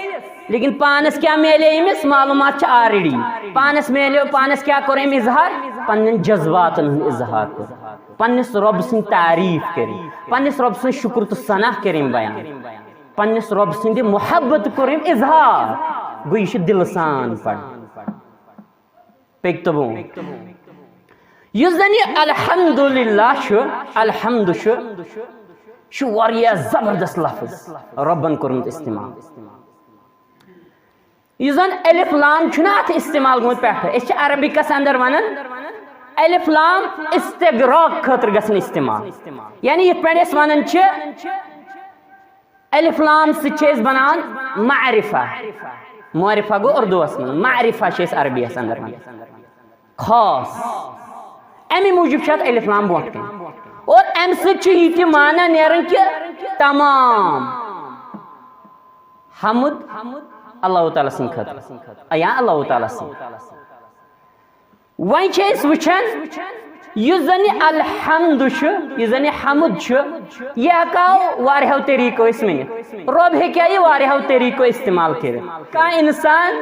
لیکن پانَس کیٛاہ میلے أمِس؟ معلوٗمات چھِ already۔ پانَس میلیو، پانَس کیٛاہ کوٚر أمۍ اظہار؟ پننٮ۪ن جذباتن ہُنٛد اظہار کوٚر، پننِس رۄب سٕنٛدۍ تعریٖف کٔرِم، پننِس رۄب سٕنٛز شُکر تہٕ ثنا کٔرِم بیان، پننِس رۄب سٕنٛدِ محبت کوٚر أمۍ اظہار۔ گوٚو یہِ چھُ دِلہٕ سان پَرُن۔ پٔکۍ تہٕ بونٛٹھ۔ یُس زن یہِ الحمدللہ چھُ، الحمد چھُ، چھُ واریاہ زبردست لفظ رۄبن کوٚرمُت استعمال۔ یُس زن الف لام چھُنہ اتھ استعمال گوٚمُت پٮ۪ٹھٕ، أسۍ چھِ عربکس اندر ونان الف لام استغراق خٲطرٕ گژھان استعمال۔ یعنی یِتھ پٲٹھۍ أسۍ ونان چھِ، الف لام سۭتۍ چھِ أسۍ بناوان معرفہ۔ معرفہ گوٚو اردوس منٛز، معرفہ چھِ أسۍ عربیس اندر ونان خاص۔ امی موٗجوٗب چھِ اتھ الف لام برونٛٹھ کَنہِ۔ اور امہِ سۭتۍ چھُ یہِ تہِ معنی نیران کہِ تمام حمد اللہ تعالیٰ سٕنٛدِ خٲطرٕ یا اللہ تعالیٰ سٕنٛدِ۔ وۄنۍ چھِ أسۍ وٕچھان، یُس زن یہِ الحمد چھُ، یُس زن یہِ حمد چھُ، یہِ ہٮ۪کو واریاہو طریٖقو أسۍ ؤنِتھ۔ رۄب ہیٚکہِ یہِ واریاہو طریٖقو استعمال کٔرِتھ۔ کانٛہہ انسان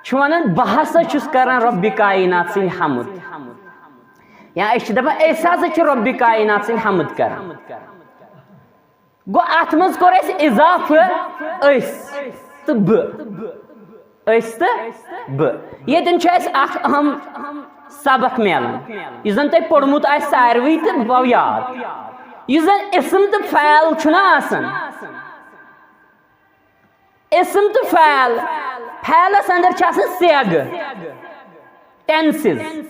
چھُ ونان، بہٕ ہسا چھُس کران رۄبِ کائنات سٕنٛدِ حمد، یا أسۍ چھِ دپان، أسۍ ہسا چھِ رۄبِ کائنات سٕنٛدِ حمد کران۔ گوٚو، اتھ منٛز کوٚر اَسہِ اضافہٕ أسۍ تہٕ بہٕ۔ أسۍ تہٕ بہٕ۔ ییٚتٮ۪ن چھُ اَسہِ اکھ اہم سبق میلان، یُس زن تۄہہِ پوٚرمُت آسہِ ساروٕے تہٕ بہٕ پاو یاد۔ یُس زن اسم تہٕ فعل چھُنہ آسان، اسم تہٕ فعل، فعلس اندر چھِ آسان صیغہٕ، tenses۔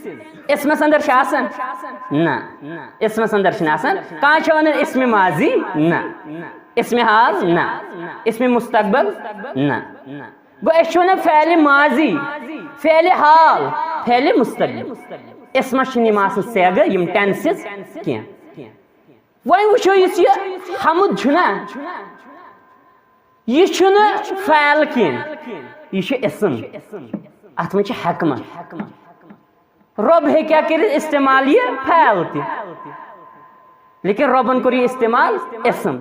اسمس اندر چھِ آسان؟ نہ، اسمس اندر چھِنہٕ آسان۔ کانٛہہ چھا ونان اسم ماضی؟ نہ۔ اسم حال؟ نہ۔ اسم مستقبل؟ نہ۔ گوٚو، أسۍ چھِ ونان فعل ماضی، فعل حال، فعل مستقبل۔ اسمس چھِنہٕ یِم آسان صیغہٕ، یِم tenses کینٛہہ۔ وۄنۍ وٕچھو، یُس یہِ حمد چھُنہ، یہِ چھُنہٕ فعل کینٛہہ، یہِ چھُ اسم۔ اتھ منٛز چھِ حکمت۔ رۄب ہیٚکہِ ہا کٔرِتھ استعمال یہِ فعل تہِ، لیکن رۄبن کوٚر یہِ استعمال اسم۔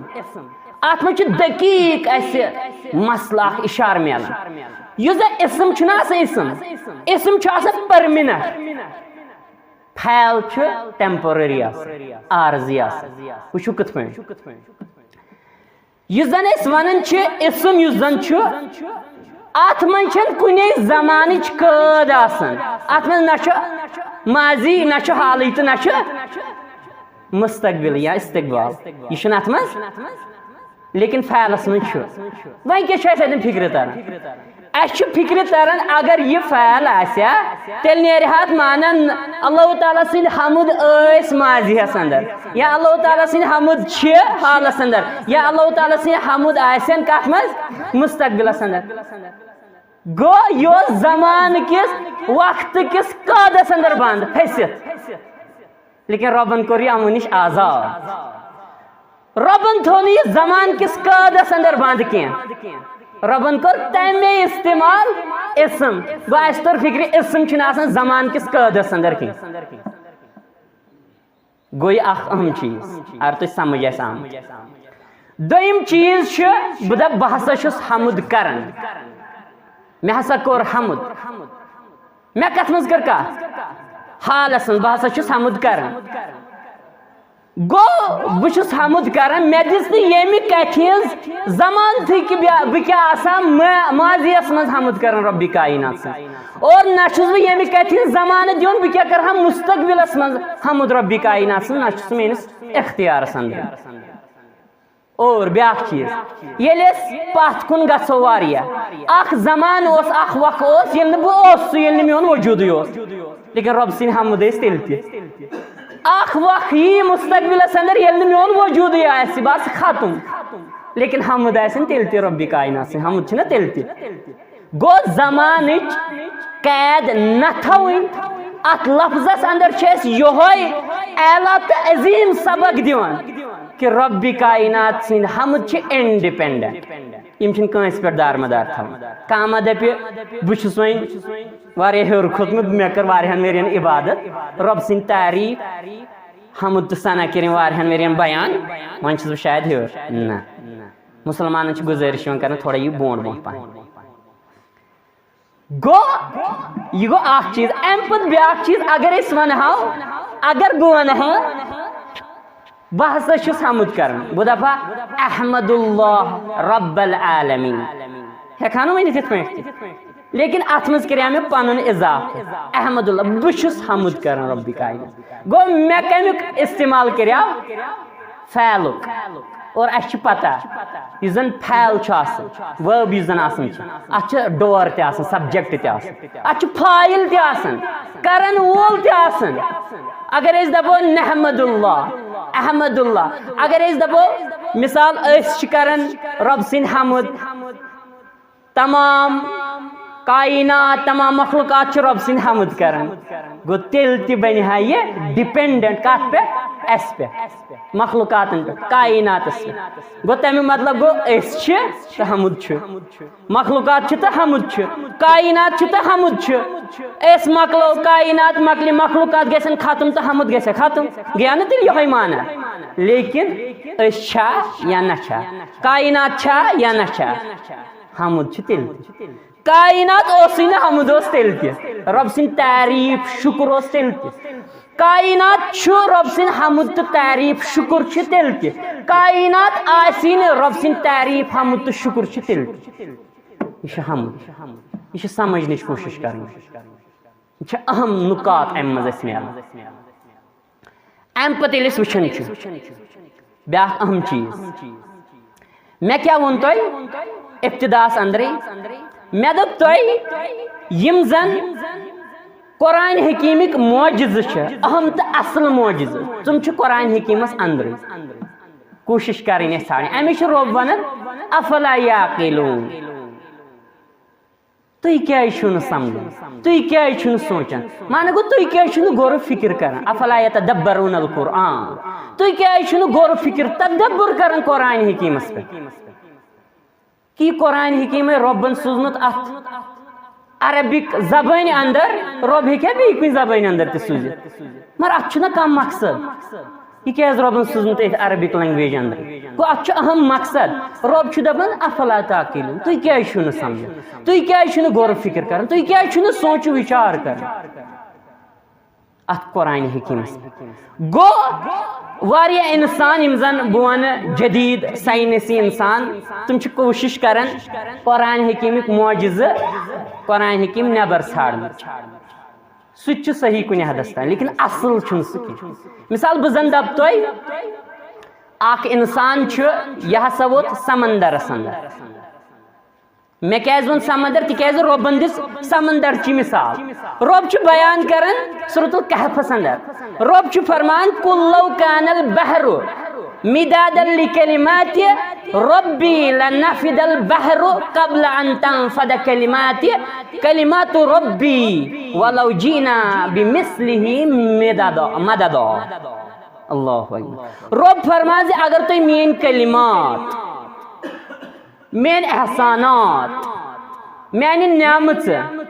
اتھ منٛز چھُ دقیق اسہِ مسلہٕ اکھ اشارٕ میلان۔ یُس زن اسم چھُنہ آسان، اسم اسم چھُ آسان پرمنٹ۔ فعل چھُ ٹیمپرری آسان، عارضی آسان۔ وٕچھِو کِتھ پٲٹھۍ۔ یُس زن أسۍ ونان چھِ اسم، یُس زن چھُ، اتھ منٛز چھنہٕ کُنے زمانٕچ قٲد آسان۔ اتھ منٛز نہ چھُ ماضی، نہ چھُ حالٕے تہٕ نہ چھُ مستقبل یا استقبال۔ یہِ چھُنہٕ اتھ منٛز۔ لیکن فعلس منٛز چھُ۔ وۄنۍ کیٛاہ چھُ اسہِ اتٮ۪ن فکرِ تران؟ اسہِ چھُ فکرِ تران، اگر یہِ فعل آسہِ ہا، تیٚلہِ نیرِ ہا اتھ معنی، اللہ تعالیٰ سٕنٛدۍ حمد ٲسۍ ماضیس اندر، یا اللہ تعالیٰ سٕنٛدۍ حمد چھِ حالس اندر، یا اللہ تعالیٰ سٕنٛدۍ حمد آسن کتھ منٛز؟ مستقبلس اندر۔ گوٚو یہِ اوس زمانہٕ کِس، وقتہٕ کِس قٲدس اندر بند پھٔسِتھ۔ لیکن رۄبن کوٚر یہِ یِمن نِش آزاد۔ رۄبن تھوٚو نہٕ یہِ زمان کِس قٲدس اندر بند کینٛہہ۔ رۄبن کوٚر تمے استعمال اسم۔ گوٚو، اسہِ توٚر فکرِ، اسم چھُنہٕ آسان زمان کِس قٲدس اندر کینٛہہ۔ گوٚو یہِ اکھ اہم چیٖز، اگر تُہۍ سمجھ آسہِ آمُت۔ دوٚیِم چیٖز چھُ، بہٕ دپہٕ، بہٕ ہسا چھُس حمد کران، مےٚ ہسا کوٚر حمد۔ مےٚ کتھ منٛز کٔر کتھ؟ حالس منٛز، بہٕ ہسا چھُس حمد کران۔ گوٚو، بہٕ چھُس حمد کران، مےٚ دِژ نہٕ ییٚمہِ کتھِ ہٕنٛز ضمانتٕے کہِ بیا-، بہٕ کیٛاہ آسہٕ ہا ما-، ماضیس منٛز حمد کران رۄبِ کاینات سٕنٛز۔ اور نہ چھُس بہٕ ییٚمہِ کتھِ ہٕنٛز ضمانت دِوان، بہٕ کیٛاہ کرٕ ہا مستقبلس منٛز حمد رۄبِ کاینات سٕنٛز، نہ چھُ سُہ میٲنِس اختیارس اندر۔ اور بیاکھ چیٖز، ییٚلہِ أسۍ پتھ کُن گژھو واریاہ، اکھ زمانہٕ اوس، اکھ وقت اوس، ییٚلہِ نہٕ بہٕ اوسُس، ییٚلہِ نہٕ میون وجوٗدٕے اوس، لیکن رۄب سٕنٛدۍ حمد ٲسۍ تیٚلہِ تہِ۔ اکھ وقت یی مستقبلس اندر، ییٚلہِ نہٕ میون وجوٗدٕے آسہِ، بہٕ آسہٕ ختم، لیکن حمد آسن تیٚلہِ تہِ رۄبِ کاینات سٕنٛدۍ، حمد چھِنہ تیٚلہِ تہِ۔ گوٚو زمانٕچ قید نہ تھاوٕنۍ۔ اتھ لفظس اندر چھِ أسۍ یۄہے اعلیٰ تہٕ عظیٖم سبق دِوان کہِ رۄبِ کاینات سٕنٛدۍ حمد چھِ انڈیپینڈنٹ، یِم چھِنہٕ کٲنٛسہِ پٮ۪ٹھ دارمدار تھاوٕنۍ۔ کانٛہہ ما دپہِ، بہٕ چھُس وۄنۍ واریاہ ہیوٚر کھوٚتمُت، مےٚ کٔر واریاہن ؤرین عبادت، رۄب سٕنٛدۍ تعریٖف، حمد تہٕ ثنا کٔرِم واریاہن ؤرین بیان، وۄنۍ چھُس بہٕ شاید ہیوٚر۔ نہ، مسلمانن چھِ گُزٲرِش یِوان کرنہٕ، تھوڑا یِیِو برونٛٹھ برونٛٹھ پہن۔ گوٚو، یہِ گوٚو اکھ چیٖز۔ امہِ پتہٕ بیاکھ چیٖز، اگر أسۍ ونہو، اگر بہٕ ونہو، بہٕ ہسا چھُس حمد کران، بہٕ دپہٕ ہا، "احمد اللہ رب العالمین"، ہیٚکہٕ ہا نہٕ ؤنِتھ یِتھ پٲٹھۍ تہِ؟ لیکن اتھ منٛز کریٛاو مےٚ پنُن اضافہٕ، "احمد اللہ"، بہٕ چھُس حمد کران رۄبِ کاینات۔ گوٚو، مےٚ کمیُک استعمال کریٛاو؟ فعلُک۔ اور اسہِ چھِ پتہ، یُس زن فعل چھُ آسان، verb یُس زن آسان چھُ، اتھ چھُ ڈور تہِ آسان، subject تہِ آسان، اتھ چھُ فاعل تہِ آسان، کرن وول تہِ آسان۔ اگر أسۍ دپو نحمد اللہ، احمد اللہ، اگر أسۍ دپو، مثال، أسۍ چھِ کران رۄب سٕنٛدۍ حمد، تمام کائنات، تمام مخلوقات چھِ رۄب سٕنٛدۍ حمد کران۔ گوٚو، تیٚلہِ تہِ بنہِ ہا یہِ dependent کتھ پٮ۪ٹھ؟ اسہِ پٮ۪ٹھ، مخلوقاتن پٮ۪ٹھ، کائناتس پٮ۪ٹھ۔ گوٚو، تمیُک مطلب گوٚو، أسۍ چھِ تہٕ حمد چھُ، مخلوقات چھِ تہٕ حمد چھُ، کائنات چھِ تہٕ حمد چھُ۔ أسۍ مۄکلو، کائنات مۄکلہِ، مخلوقات گژھن ختم تہٕ حمد گژھِ ختم۔ گٔیا نہٕ تیٚلہِ یِہوٚے معنی؟ لیکن أسۍ چھا یا نہ چھا؟ کائنات چھا یا نہ چھا؟ حمد چھُ تیٚلہِ تہِ۔ کائنات اوسُے نہٕ، حمد اوس تیٚلہِ تہِ۔ رۄب سٕنٛدۍ تعریٖف، شُکُر اوس تیٚلہِ تہِ۔ کائنات چھُ رۄب سٕنٛدۍ حمد تہٕ تعریٖف، شُکُر چھُ تیٚلہِ تہِ۔ کائنات آسی نہٕ، رۄب سٕنٛدۍ تعریٖف، حمد تہٕ شُکُر چھُ تیٚلہِ تہِ۔ یہِ چھُ حمد۔ یہِ چھِ سمجھنٕچ کوٗشِش کرٕنۍ۔ یہِ چھِ اہم نُکات اَمہِ منٛز اَسہِ میلان۔ اَمہِ پتہٕ ییٚلہِ أسۍ وٕچھان چھِ، بیٛاکھ اہم چیٖز، مےٚ کیٛاہ ووٚن تۄہہِ ابتداہَس اندرٕے؟ مےٚ دوٚپ تۄہہِ، یِم زن قرآن حکیٖمٕکۍ معجزٕ چھِ، اہم تہٕ اصل معجزٕ، تِم چھِ قرآن حکیٖمس اندرٕے۔ کوٗشِش کرٕنۍ اَسہِ ژھانڈٕنۍ۔ اَمے چھُ رۄب ونان، "افلا یعقلون"۔ تُہۍ کیٛازِ چھِو نہٕ سمجھان؟ تُہۍ کیٛازِ چھِو نہٕ سونٛچان؟ معنی گوٚو، تُہۍ کیٛازِ چھِو نہٕ غور و فکر کران؟ افلا یتدبرون القرآن۔ تُہۍ کیٛازِ چھِو نہٕ غور و فکر، تدبر کران قرآن حکیمس پٮ۪ٹھ؟ کہِ یہِ قرآن حکیم ہے رۄبن سوٗزمُت اتھ عربک زبٲنۍ اندر، رۄب ہیٚکہِ ہا بیٚیہِ کُنہِ زبٲنۍ اندر تہِ سوٗزِتھ، مگر اتھ چھُنہ کانٛہہ مقصد۔ یہِ کیٛازِ رۄبن سوٗزمُت أتھۍ عربِک language اندر؟ گوٚو، اتھ چھُ اہم مقصد۔ رۄب چھُ دپان، "افلا تعقلون"، تُہۍ کیٛازِ چھِو نہٕ سمجھان؟ تُہۍ کیٛازِ چھِو نہٕ غور و فکر کران؟ تُہۍ کیٛازِ چھِو نہٕ سونچ و وچار کران اتھ قرآن حکیمس؟ گوٚو، واریاہ انسان، یِم زن بہٕ ونہٕ جدید ساینسی انسان، تِم چھِ کوٗشش کران قرآن حکیمٕکۍ معجزٕ، قرآن حکیم نٮ۪بر ژھانڈنٕچ۔ سُہ تہِ چھُ صحیح کُنہِ حدس تام، لیکن اصل چھُنہٕ سُہ کینٛہہ۔ مثال، بہٕ زن دپہٕ تۄہہِ، اکھ انسان چھُ، یہِ ہسا ووت سمندرس اندر۔ مےٚ کیٛازِ ووٚن سمندر؟ تِکیٛازِ رۄبن دِژ سمندرچی مثال۔ رۄب چھُ بیان کران سورۃ الکہفس اندر، رۄب چھُ فرمان، "قل لو کان البحر مدادا لکلمات ربی لنفد البحر قبل ان تنفد کلمات، کلمات ربی ولو جئنا بمثله مددا"، مددا۔ اللہ اکبر۔ رۄب فرمان زِ اگر تُہۍ میٲنۍ کلمات، میٲنۍ احسانات، میانہِ نعمژٕ،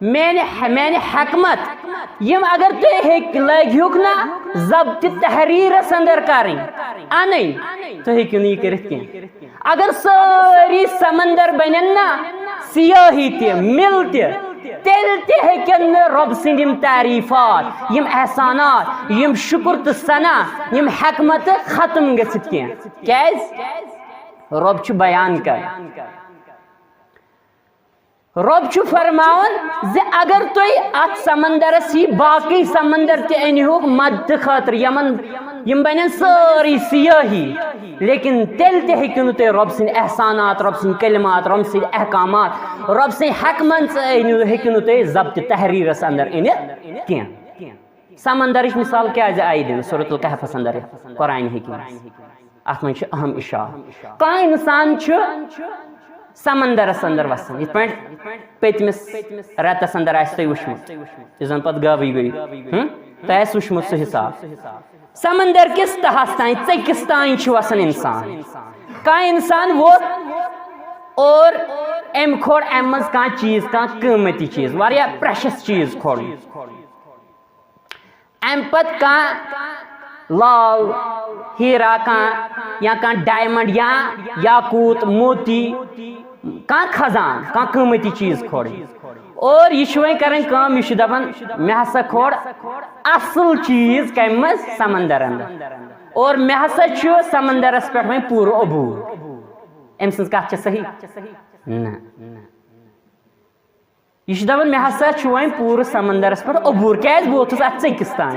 میانہِ، میانہِ حکمت، یِم اگر تُہۍ ہیٚکۍ، لٲگۍ ہیوٚکھ نہ ضبط تحریرس اندر کرٕنۍ، انٕنۍ، تُہۍ ہیٚکِو نہٕ یہِ کٔرِتھ کینٛہہ۔ اگر سٲری سمندر بنن نہ سیاہی تہِ، مِل تہِ، تیٚلہِ تہِ ہیٚکن نہٕ رۄب سٕنٛدۍ یِم تعریفات، یِم احسانات، یِم شُکر تہٕ ثنا، یِم حکمتہٕ ختم گٔژھِتھ کینٛہہ۔ کیٛازِ؟ رۄب چھُ بیان کران۔ رۄب چھُ فرماوان زِ اگر تُہۍ اتھ سمندرس یہِ باقٕے سمندر تہِ أنۍ ہیوکھ مدتہٕ خٲطرٕ، یمن، یِم بنن سٲری سیاہی، لیکن تیٚلہِ تہِ ہیٚکِو نہٕ تُہۍ رۄب سٕنٛدۍ احسانات، رۄب سٕنٛدۍ کلمات، رۄب سٕنٛدۍ احکامات، رۄب سٕنٛدۍ حکمن ژٕ أنِو، ہیٚکِو نہٕ تُہۍ ضبط تحریرس اندر أنِتھ کینٛہہ۔ سمندرٕچ مثال کیٛازِ آیہِ دِنہٕ سورۃ الکہفس اندر، قرآن حکیمس؟ اتھ منٛز چھُ اہم اشارٕ۔ کانٛہہ انسان چھُ سمندرس اندر وسان، یِتھ پٲٹھۍ پٔتمِس رٮ۪تس اندر آسہِ تۄہہِ وٕچھمُت، یُس زن پتہٕ غٲبٕے گٔے۔ ہم؟ تۄہہِ آسہِ وٕچھمُت سُہ حساب۔ سمندر کِس تہس تام، ژٔکِس تام چھُ وسان انسان۔ کانٛہہ انسان ووت اور أمۍ کھوٚر امہِ منٛز کانٛہہ چیٖز، کانٛہہ قۭمتی چیٖز، واریاہ precious چیٖز کھوٚرُن۔ امہِ پتہٕ کانٛہہ لال ہیرا، کانٛہہ یا کانٛہہ diamond یا یاقوت، موتی، کانٛہہ خزان، کانٛہہ قۭمتی چیٖز کھوٚرٕنۍ۔ اور یہِ چھُ وۄنۍ کران کٲم، یہِ چھُ دپان، "مےٚ ہسا کھوٚر اصل چیٖز کمہِ منٛز؟ سمندر اندر۔ اور مےٚ ہسا چھُ سمندرس پٮ۪ٹھ وۄنۍ پوٗرٕ عبوٗر۔" أمۍ سٕنٛز کتھ چھےٚ صحیح؟ نہ۔ یہِ چھُ دپان، "مےٚ ہسا چھُ وۄنۍ پوٗرٕ سمندرس پٮ۪ٹھ عبوٗر، کیٛازِ بہٕ ووتُس اتھ ژٔکِس تام۔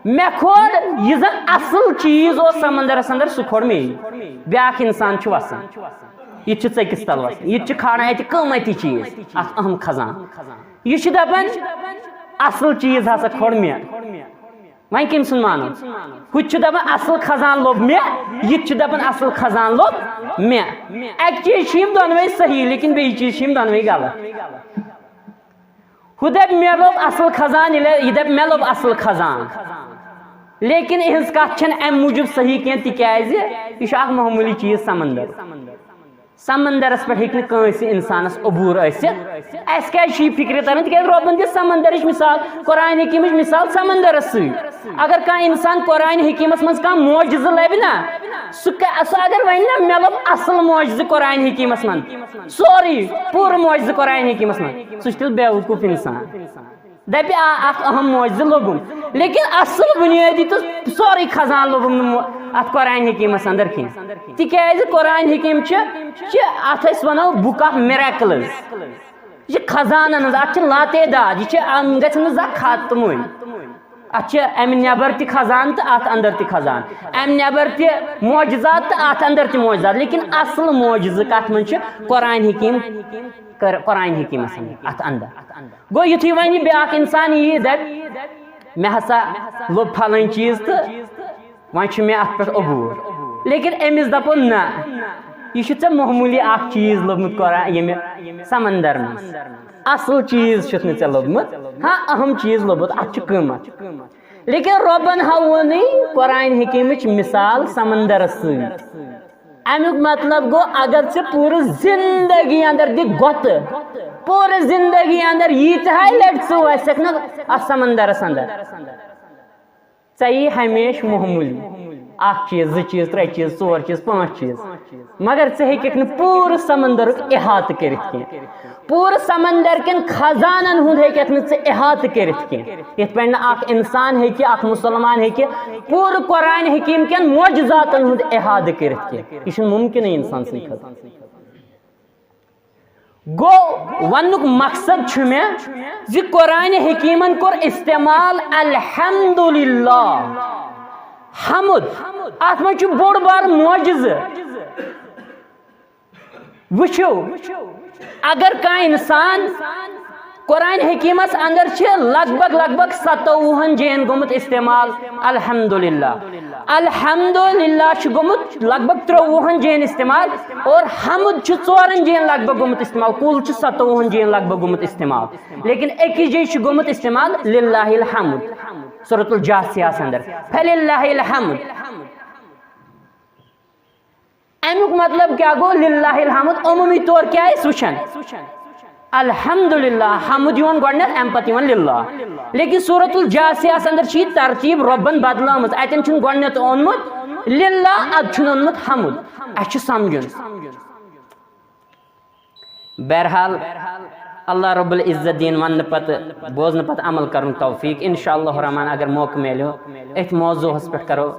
مےٚ کھوٚر یہِ زن اصل چیٖز اوس سمندرس اندر، سُہ کھوٚر مے۔ بیٛاکھ انسان چھُ وسان، یہِ تہِ چھُ ژٔکِس تل وسان، یہِ تہِ چھُ کھاران اتہِ قۭمتی چیٖز، اکھ اہم خزان۔" یہِ چھُ دپان، "اصل چیٖز ہسا کھوٚر مےٚ۔" وۄنۍ کٔمۍ سُنٛد مانو؟ ہُہ تہِ چھُ دَپان، "اَصٕل خزان لوٚب مےٚ"، یہِ تہِ چھُ دَپان، "اَصٕل خزان لوٚب مےٚ"۔ اَکہِ چیٖز چھِ یِم دۄنوَے صحیح، لیکن بیٚیہِ چیٖز چھِ یِم دۄنوَے غلط۔ ہُہ دَپہِ، "مےٚ لوٚب اَصٕل خزان"، یہِ لَ-، یہِ دَپہِ، "مےٚ لوٚب اَصٕل خزان"۔ لیکن یِہٕنٛز کَتھ چھَنہٕ اَمہِ موٗجوٗب صحیح کینٛہہ، تِکیٛازِ یہِ چھُ اَکھ معموٗلی چیٖز، سمندر۔ سمندرس پٮ۪ٹھ ہیٚکہِ نہٕ کٲنٛسہِ انسانس عبوٗر ٲسِتھ۔ اَسہِ کیٛازِ چھُ یہِ فِکرِ تران؟ تِکیٛازِ رۄبن دِژ سمندرٕچ مثال، قرآن حکیمٕچ مثال سمندرس سۭتۍ۔ اگر کانٛہہ انسان قرآن حکیمس منٛز کانٛہہ معجزٕ لبہِ نا، سُہ کہ-، سُہ اگر ونہِ نا، "مےٚ لوٚب اصل معجزٕ قرآن حکیمس منٛز، سورُے پوٗرٕ معجزٕ قرآن حکیمس منٛز"، سُہ چھُ تیٚلہِ بیوقوٗف انسان۔ دَپہِ، "آ، اکھ اہم معجزٕ لوٚبُم، لیکن اصل بُنیٲدی تہٕ سورُے خزانہٕ لوٚبُم نہٕ مو-، اتھ قرآن حکیمس اندر کینٛہہ۔" تِکیٛازِ قرآن حکیم چھِ، چھِ اتھ أسۍ ونو book of miracles۔ یہِ چھِ خزانن ہٕنٛز، اتھ چھِ لاتعداد، یہِ چھِ، اتھ گژھِ نہٕ زانٛہہ ختمٕے۔ اتھ چھِ امہِ نٮ۪بر تہِ خزانہٕ تہٕ اتھ اندر تہِ خزانہٕ، امہِ نٮ۪بر تہِ معجزات تہٕ اتھ اندر تہِ معجزات، لیکن اصل معجزٕ کتھ منٛز چھِ؟ قرآن حکیم، قر-، قرآن حکیمس اندر، اتھ اندر۔ گوٚو، یُتھُے وۄنۍ یہِ بیٛاکھ اِنسان یی، دَپہِ، "مےٚ ہسا لوٚب پھلٲنۍ چیٖز تہٕ وۄنۍ چھُ مےٚ اَتھ پٮ۪ٹھ عبوٗر"، لیکن أمِس دَپو، "نہ، یہِ چھُ ژےٚ معموٗلی اَکھ چیٖز لوٚبمُت قرآن، ییٚمہِ سمندر منٛز۔ اَصٕل چیٖز چھُتھ نہٕ ژےٚ لوٚبمُت، ہاں، اہم چیٖز لوٚبمُت، اَتھ چھُ قۭمتھ۔" لیکن رۄبن ہا ووٚنُے قرآن حکیمٕچ مثال سمندرس سۭتۍ۔ اَمیُک مطلب گوٚو، اگر ژٕ پوٗرٕ زندگی اندر دِ گۄتہٕ، پوٗرٕ زندگی اندر ییٖتہے لٹہِ ژٕ وسکھ نہ اتھ سمندرس اندر، ژےٚ یی ہمیشہِ معموٗلی اکھ چیٖز، زٕ چیٖز، ترٛےٚ چیٖز، ژور چیٖز، پانٛژھ چیٖز، مگر ژٕ ہیٚککھ نہٕ پوٗرٕ سمندرُک احاطہٕ کٔرِتھ کینٛہہ۔ پوٗرٕ سمندر کٮ۪ن خزانن ہُنٛد ہیٚککھ نہٕ ژٕ احاطہٕ کٔرِتھ کینٛہہ، یِتھ پٲٹھۍ نہٕ اکھ انسان ہیٚکہِ، اکھ مُسلمان ہیٚکہِ پوٗرٕ قرآن حکیٖم کٮ۪ن معجزاتن ہُنٛد احاطہٕ کٔرِتھ کینٛہہ۔ یہِ چھُنہٕ مُمکِنٕے انسان سٕنٛدِ خٲطرٕ۔ گوٚو، وننُک مقصد چھُ مےٚ زِ قرآن حکیٖمن کوٚر استعمال الحمدللہ، حمد۔ اتھ منٛز چھُ بوٚڑ بار معجزٕ۔ وٕچھِو، اگر کانٛہہ انسان، قرآن حکیٖمس اندر چھِ لگ بھگ، لگ بھگ ستووُہن جاین گوٚمُت استعمال الحمدللہ۔ الحمدللہ چھُ گوٚمُت لگ بھگ ترٛۆوُہن جاین استعمال، اور حمد چھُ ژورن جاین لگ بھگ گوٚمُت استعمال۔ کُل چھُ ستووُہن جاین لگ بھگ گوٚمُت استعمال، لیکن أکِس جایہِ چھُ گوٚمُت استعمال للہ الحمد، سورۃ الجاثیہ ہس اندر، فللہ الحمد۔ امیُک مطلب کیٛاہ گوٚو؟ للہ الحمد عموٗمی طور کیٛاہ ٲسۍ وٕچھان؟ الحمدللہ، حمد یِوان گۄڈٕنٮ۪تھ، اَمہِ پتہٕ یِوان للہ۔ لیکن سورۃ الجاثیہ ہس اندر چھِ یہِ ترتیٖب رۄبن بدلٲمٕژ، اتٮ۪ن چھُنہٕ گۄڈٕنٮ۪تھ اوٚنمُت للہ، ادٕ چھُنہٕ اوٚنمُت حمد۔ اَسہِ چھُ سمجھُن۔ بہرحال، اللہ رب العزت دِیِن وننہٕ پتہٕ، بوزنہٕ پتہٕ عمل کرنُک توفیق۔ انشاءاللہ الرحمن، اگر موقعہٕ میلیو، أتھۍ موضوعس پٮ۪ٹھ کرو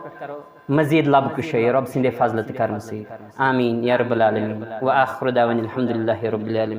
مزید لب کشٲیی رۄب سٕنٛدِ فضلہٕ تہٕ کرمہٕ سۭتۍ۔ آمین یا رب العالمین۔ وآخر دعوانا الحمدللہ رب العالمین۔